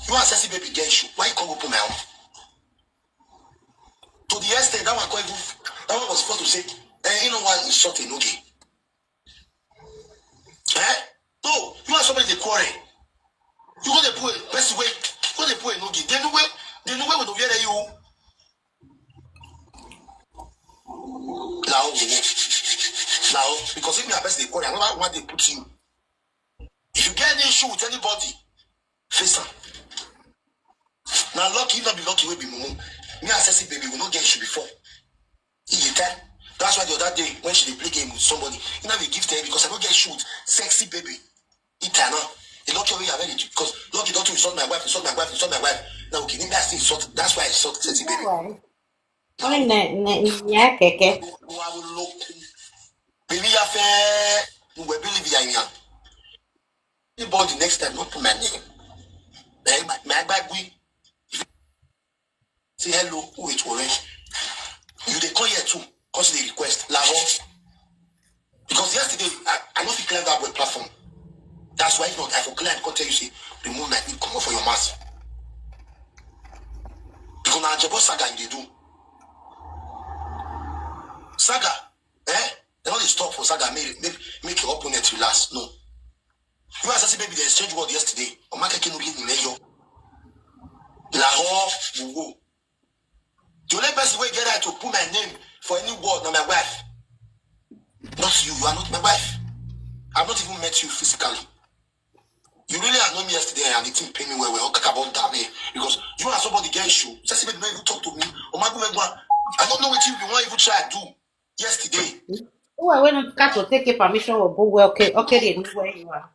You and sexy baby get issue. Why you can't open my own? To the extent that one, that one was supposed to say, eh, you know what? It's something, okay. Nobody dey quarrel. You go dey put person wey, go dey put Enogie. They know where, they know where we dey wear you. Now, now, because if me and person dey quarrel, I never want to put you. If you get any issue with anybody, face am. Now, lucky, if not be lucky, wey be mumu. Me and sexy baby, we no get issue before. You dey tell? That's why the other day when she dey play game with somebody, you know, we give her because I no get issue with sexy baby. It now. The lucky way I ready to because lucky don't insult my wife, insult my wife, insult my wife. Now, okay, maybe I still insult. That's why I insult sexy baby. Why? Only na na na keke. Baby, I fair. You will believe you are. Anybody next time, not put my name. My, my, my bag, we say hello, who it will. You dey call here too, cause the request. Lahore. Because yesterday, I, I no fit clear that web platform. That's why if not, I for clear and come tell you, say, remove my thing, come off for your mask. Because now, Jebo Saga, you dey do. Saga, eh? They don't stop for Saga, make, make, make your opponent relax. No. You and Sassy Baby, they exchange word yesterday. Omakeke no be in Eyo. Lahore, Wuwo. The only person wey get right to put my name for any word na my wife. Not you, you are not my wife. I've not even met you physically. You really annoy me yesterday and the thing pain me well well. Kakabon dame. Because you and somebody get issue. Sassy Baby no even talk to me. Omagu Megwa, I don't know what you want even try do yesterday. Who I went to catch to take a permission or go well, okay, okay, they know where you are.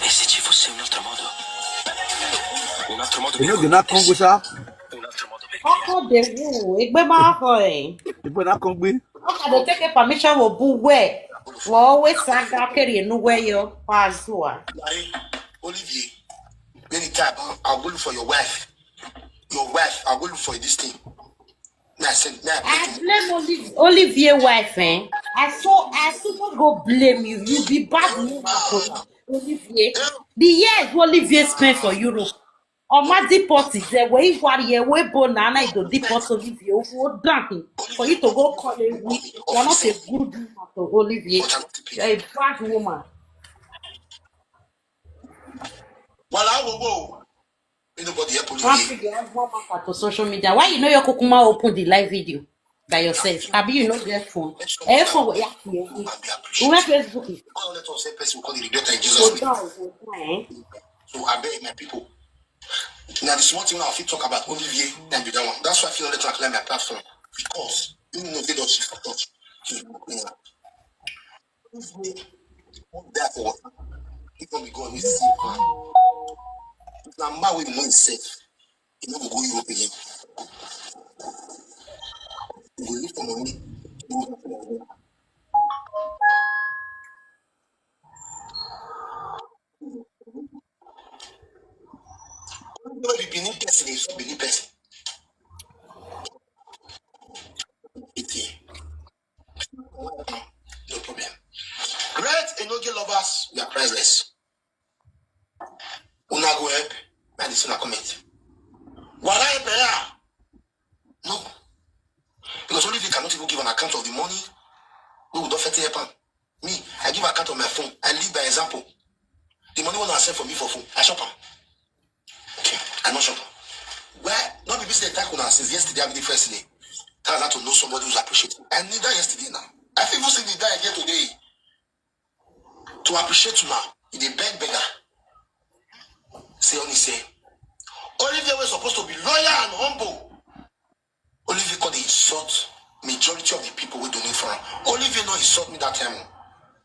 E se ci fosse un altro modo? Un altro modo per Enogie na connettersi? Congo sa. Un altro modo per Ọkọ de wo egbe ma kọ e. Igbo na Congo. Ọkọ de take a permission wo bu we. Wo we Saga kere enu we yo. Pazua. Larry, Olivier, anytime, I'll go look for your wife. Your wife, I'll go look for this thing. Now I send, now I I blame Oliv- Olivier wife, eh? I so I so not go blame you. You be bad woman for Olivier. The years Olivier spent for Europe. Oma deport is there. Where you are here, where born and I do deport Olivier. Who done him? For you to go call him, you are not a good woman to Olivier. You're a bad woman. Well, I will go. Ain't nobody help One Olivier. thing you have one matter to social media. Why you know your kukuma open the live video by yourself? Abi you know get phone. Eh, phone we have here. And be We have appreciated. Facebook. God let us say person will call the regret in Jesus' Go name. down, go down, eh? So I beg my people. Now the small thing I fit talk about Olivier and be that one. That's why I feel let her clear my platform. Because you know they don't shift for touch. She's not clean up. Olivier won't die for what? He gonna be God with save man. Now my way more safe. He never go Europe again. He will live for money. No be Benin person, is not Benin person. It's here. No problem. Great Enogie lovers, we are priceless. Una go help. Now this una comment. Wala help ya? No. Because Olivier cannot even give an account of the money we would offer to help am. Me, I give account of my phone. I lead by example. The money wey una send for me for phone, I shop am. Okay, I no shop am. Well, not be say thank una since yesterday, I be the first day. That's how to know somebody who's appreciating. I need that yesterday now. I fit even see the die again today. To appreciate una, he dey beg beggar. Say only say, Olivier was supposed to be loyal and humble. Olivier come dey insult majority of the people wey donate for am. Olivier no insult me that time o.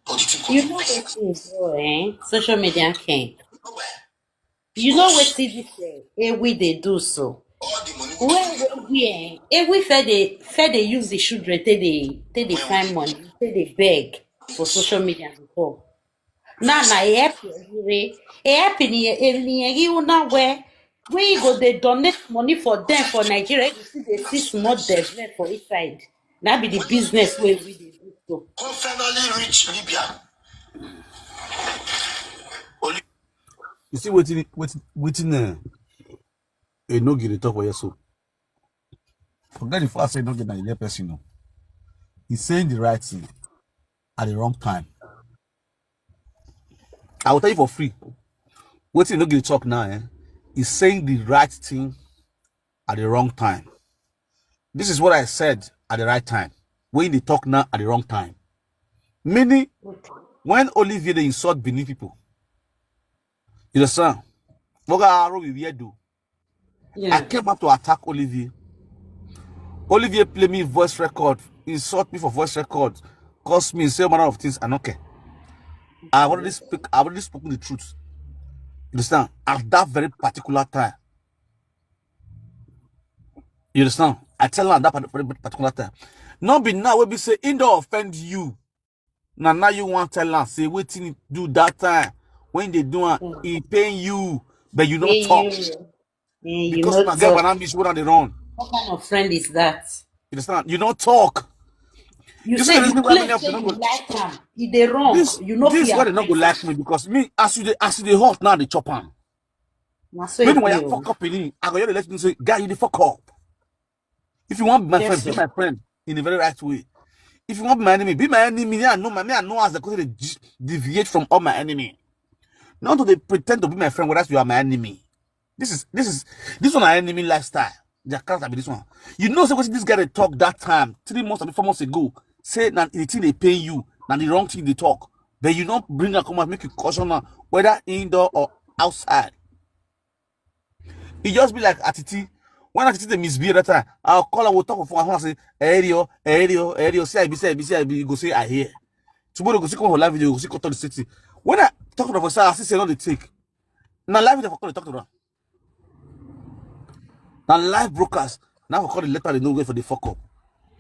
But the thing come You dey know pain what thing, bro, eh? Social media king. me well. You know what this eh? Eh, we they do so. All the money we When dey we we eh, eh, we fair they fair they use the children, they they they, they find money, they they beg for social media before. Now, now, eh, help you, eh, help in the eh, in the eh, you know where we go they donate money for them for Nigeria. You see, they see small develop for each side. That be the business where we they do so. come finally reach Libya. Only You see wetin wetin wetin uh, Enogie dey talk for here so. Forget the fact say Enogie na the person no. He's saying the right thing at the wrong time. I will tell you for free. Wetin you no go talk now, eh? Is saying the right thing at the wrong time. This is what I said at the right time. When they talk now at the wrong time. Meaning, when Olivier dey insult Benin people, you understand? What are we weird do? I came up to attack Olivier. Olivier play me voice record, insult me for voice record, curse me, say all manner of things. I don't care. I already speak. I already spoken the truth. You understand? At that very particular time. You understand? I tell her that part- very particular time. Not be now wey be say he don offend you. Now now you want tell her say wetin he do that time when they do am, he pain you, but you don't talk. Because na get banana miss wey dey run. What kind of friend is that? You understand? You don't talk. You You say see the you reason why claim many of say them you go- like am. He dey wrong. This, You know this is fear. Why they not go like me, because me as you dey as you dey hot now they chop am. Na so When e when be you o. Fuck up in it, I go hear the let me say, guy, you dey fuck up. If you want be my Yes, friend, be sir. My friend in a very right way. If you want be my enemy, be my enemy. Me, I know my me, I know as the question dey deviate from all my enemy. Not to they pretend to be my friend, whereas you are my enemy. This is this is this one our enemy lifestyle. Their character be this one. You know, say what this guy they talk that time, three months or four months ago. Say that the thing they pay you, and the wrong thing they talk. But you don't bring a come out, make you caution her, whether indoor or outside. It just be like Atiti. When Atiti they misbehave that time, I'll call her, we'll talk for her and say, "Erio, Erio, Erio, C I B, C I B, C I B," you go say, "I hear." Tomorrow, go see come for live video, go see come to the city. When I talk to her for say, I see say no they take. Now live video for call, talk to her. Now live broadcast. Now for call the letter, they no wait for the fuck up.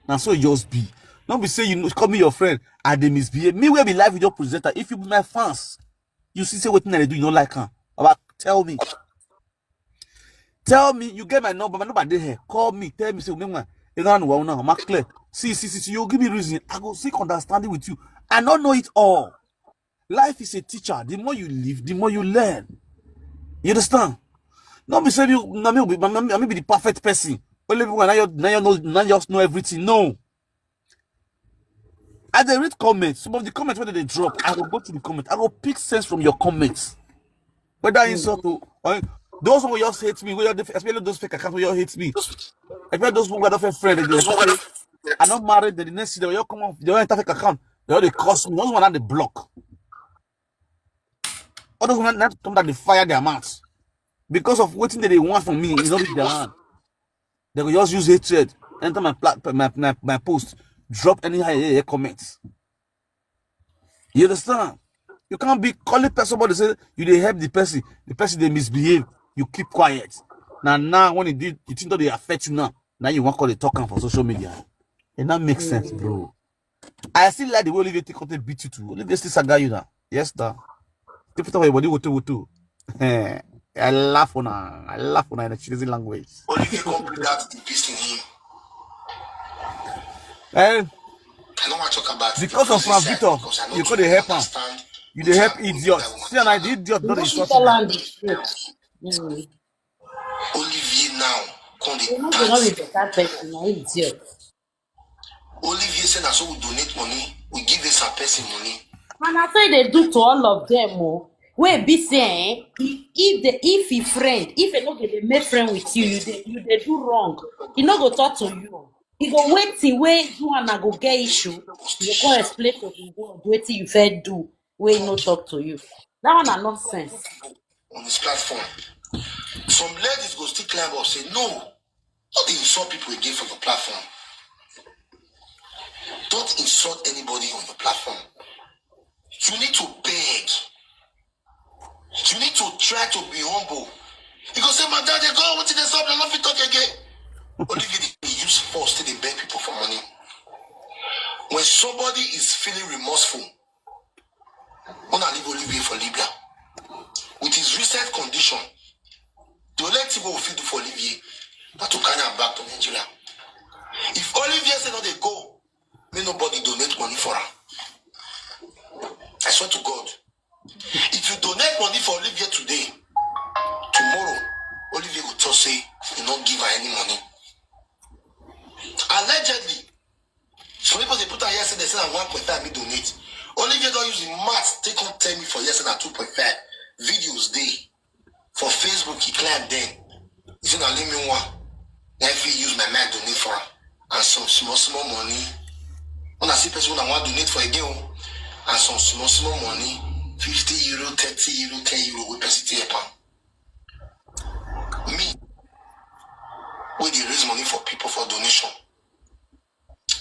Now so it just be. Don't be say you know, call me your friend. I dey misbehave. Me will be live video presenter. If you be my fans, you see say wetin I dey do, you no like am. About tell me. Tell me, you get my number, my number dey here. Call me, tell me, say, "Remember, you don't know now, I'm clear." See, see, see, see, you give me reason. I go seek understanding with you. I don't know it all. Life is a teacher. The more you live, the more you learn. You understand? Not be say you, na me be, na me, na me be the perfect person. Only people now you now you know now you just know everything. No. As they read comments, some of the comments where they drop, I will go to the comment. I will pick sense from your comments. Whether insult to or those who just hate me, whether they, especially those fake accounts who just hate me, especially those who are not friend, they say, "I'm not married." Then the next thing they will come off, they will enter fake account, they will they curse me. Those one are the block. All those one that come that they fire their mouths because of what they want from me. You know, their hand. They will just use hatred, enter my plat, my, my, my post, drop any high, high comments. You understand? You can't be calling person somebody say you dey help the person, the person they misbehave, you keep quiet. Now, now when it did, you think that they affect you now. Now you want call the talk am for social media. It not make sense, bro. I still like the way Olivier take out beat you too. Olivier still saga you now. Yes, now. People talk about your body, woto, woto. Eh, I laugh on her. I laugh on her in the Chinese language. Olivier come bring out the beast in him. Eh, I don't want to talk about it Because of because it's Frank Victor, because I know you to could help am. Understand You dey which help I go do idiot. that one. See, and I did idiot, You not no fit insult tell me. am the truth. Mm. Olivier now come dey You no go not be dance. Better person, na idiot. Olivier say na so we donate money, we give this person money. And I say they do to all of them. Oh, wey be say, eh, if if the if he friend, if he no get dey make friend with you, you dey you dey do wrong. He no go talk to you. He go wait till wey you and I go get issue. You go come explain to the world wetin you fit do wey he no talk to you. That one na nonsense. On his platform. Some ladies go still climb up say, "No, not dey insult people again for your platform. Don't insult anybody on your platform. You need to beg. You need to try to be humble." He go say, "Madam, they go with the stop, they not fit talk again." Olivier dey use force to dey beg people for money. When somebody is feeling remorseful, una leave Olivier for Libya. With his recent condition, the only thing we fit do for Olivier na to carry am back to Nigeria. If Olivier say no dey go, may nobody donate money for am. I swear to God, if you donate money for Olivier today, tomorrow Olivier go talk say you no give her any money. Allegedly, some people dey put am here say they say na one point five me donate. Olivier don use him mouth take come tell me for here say na two point five. Videos dey for Facebook, he climb dem. He say na only me one. Na if he use my mind donate for am. And some small small money. When I see person wey I wan donate for again o, and some small small money, fifty euro, thirty euro, ten euro, wey person take help am. Me, wey dey raise money for people for donation,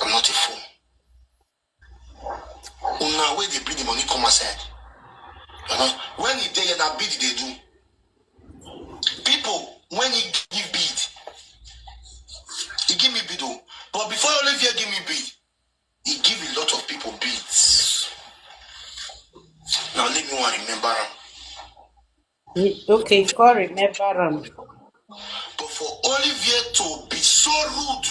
I'm not a fool. Una wey dey bring the money come outside. You know, when he dey here, na bid dey do. People, when he give bid, he give me bid o. But before Olivier give me bid, he give a lot of people bids. Now let me one remember am. Okay, you can't remember am. But for Olivier to be so rude,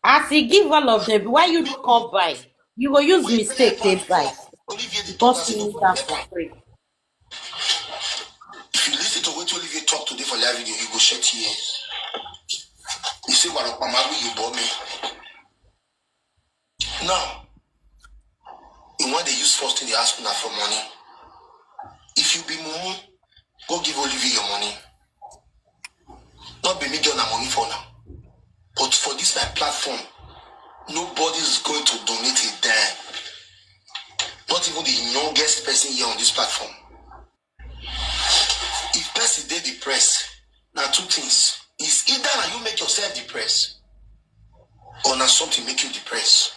As he give all of them, why you no come buy? You go use mistake take buy. Olivier dey Don't talk as see if me that for free. If you listen to what Olivier talk today for live video, you go shed tears. He say, "What up, mama? Will you bore me?" Now, in what they use first thing they ask una for money. If you be mumu, go give Olivier your money. Not be me get una money for now. But for this my platform, nobody is going to donate a dime. Not even the youngest person here on this platform. If person dey depressed, na two things. It's either na you make yourself depressed, or na something make you depressed.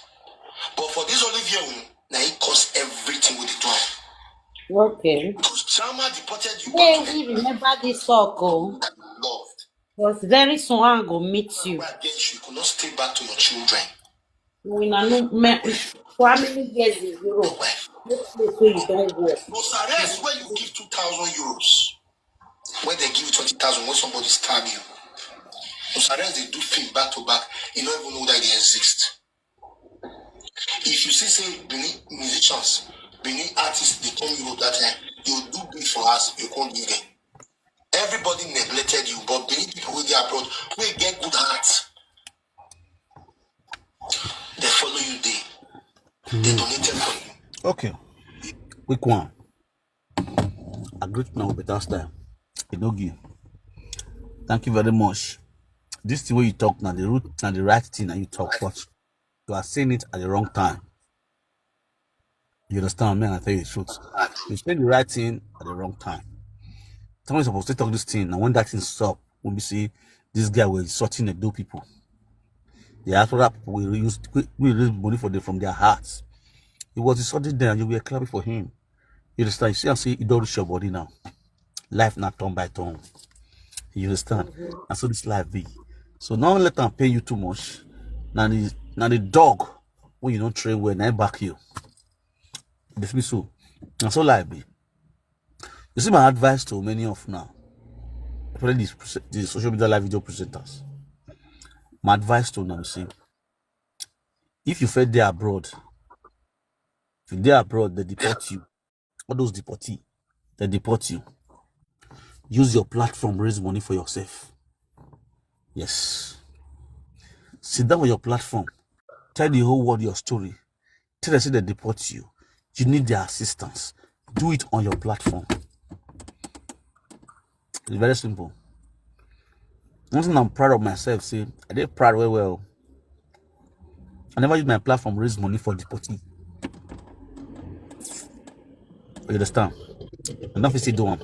But for this Olivier, um, na he cause everything wey dey do am. Okay. Because Chama deported you Hey, back to we remember this talk, oh. That you loved. Because very soon I go meet you. Why against you, you could not stay back to your children. We na no me for how many years in Europe? Your wife. No place where you don't work. Rosares, where you give two thousand euros, when they give you twenty thousand, when somebody stab you, Rosares, they do film back to back. You don't even know that they exist. If you see, say, Benin musicians, Benin artists, they come Europe that time, you do big for us, you can't give them. Everybody neglected you, but Benin people with their abroad, we get good hearts. They follow you there. They donated for you. Okay. Quick one. I greet now with better style. Enogi. Thank you very much. This thing where you talk now, the root and the right thing that you talk, but you are saying it at the wrong time. You understand me? And I tell you the truth. You say the right thing at the wrong time. Somebody supposed to talk this thing. Now when that thing stop, when we see this guy was insulting the do people. The other people will use we raise money for them from their hearts. He was insulting them, and you were clapping for him. You understand? You see, I say you don't reach your body now. Life not turn by turn. You understand? And so this life be. So now let them pay you too much. Now the now the dog when you don't train well, now back you. This be so. And so life be. You see my advice to many of now, especially these, these social media live video presenters. My advice to now, see, if you fed there abroad, if you there abroad, they deport you. All those deportee, they deport you. Use your platform, raise money for yourself. Yes. Sit down on your platform. Tell the whole world your story. Tell them say they deport you. You need their assistance. Do it on your platform. It's very simple. One thing I'm proud of myself, see, I did proud well well. I never use my platform raise money for deportee. You understand? I don't fit still do one.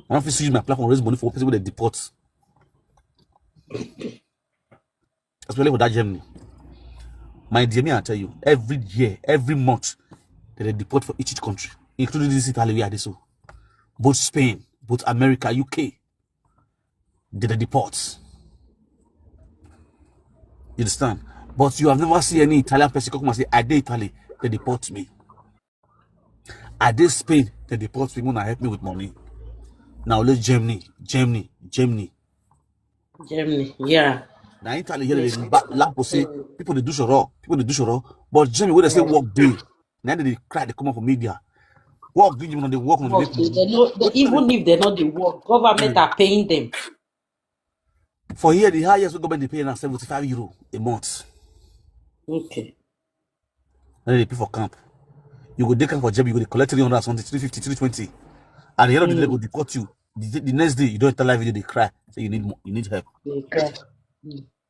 I don't fit still use my platform raise money for people that deport. Especially for that Germany. My dear, me I tell you, every year, every month, they dey deport for each, each country, including this Italy we are this so. Both Spain, both America, U K, they dey deport. You understand? But you have never seen any Italian person come and say, "I dey Italy, they deport me. I dey Spain, they deport me, wanna help me with money." Now let Germany, Germany, Germany. Germany, yeah. Now Italy here they ba- laugh go say people they do shoro, people they do shoro. But Germany where they say work day, now they cry, they come up for media. Work day, you know, they work on Work, they, they know, they, even if they not the work, government are paying them. For here, the highest we government they pay now seventy-five euro a month. Okay. Then they pay for camp. You go dey camp for Jebi, you go dey collect three hundred and something, three fifty, three twenty. At the end of the day, they go deport you. The, the next day, you don't enter live video, they cry. Say you need mo- you need help. They cry.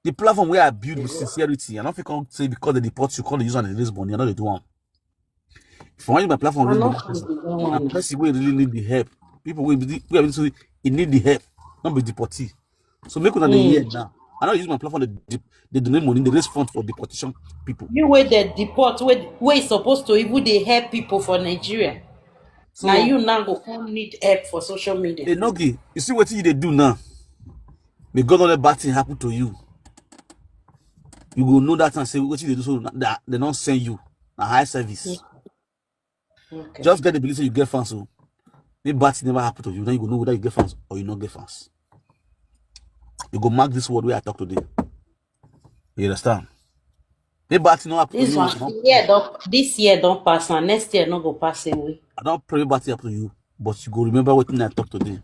The platform where I build with sincerity, I don't feel come say because they deport you, call the user and release money. I know they do one. If I want use my platform, I release know money, some be that and one. person wey really need the help, people wey be wey be say e need the help, not be deportee. So make una dey hear now. I don't use my platform. They, they, they donate money, they raise fund for deportation people. You wey dey deport, wey wey supposed to even dey help people for Nigeria. So Now you now go come need help for social media. Enogie, you see what you they do now. May God not let bad thing happen to you. You go know that and say what you they do so that they don't send you a high service. Okay. Just get the belief say you get fans. So if bad thing never happen to you, then you go know whether you get fans or you not get fans. You go mark this word where I talk today. You understand? If bad thing not happen to This you, one, you know, the year don't this year don't pass, and next year not go pass away. I don't pray bad thing happen to you, but you go remember what thing I talk today.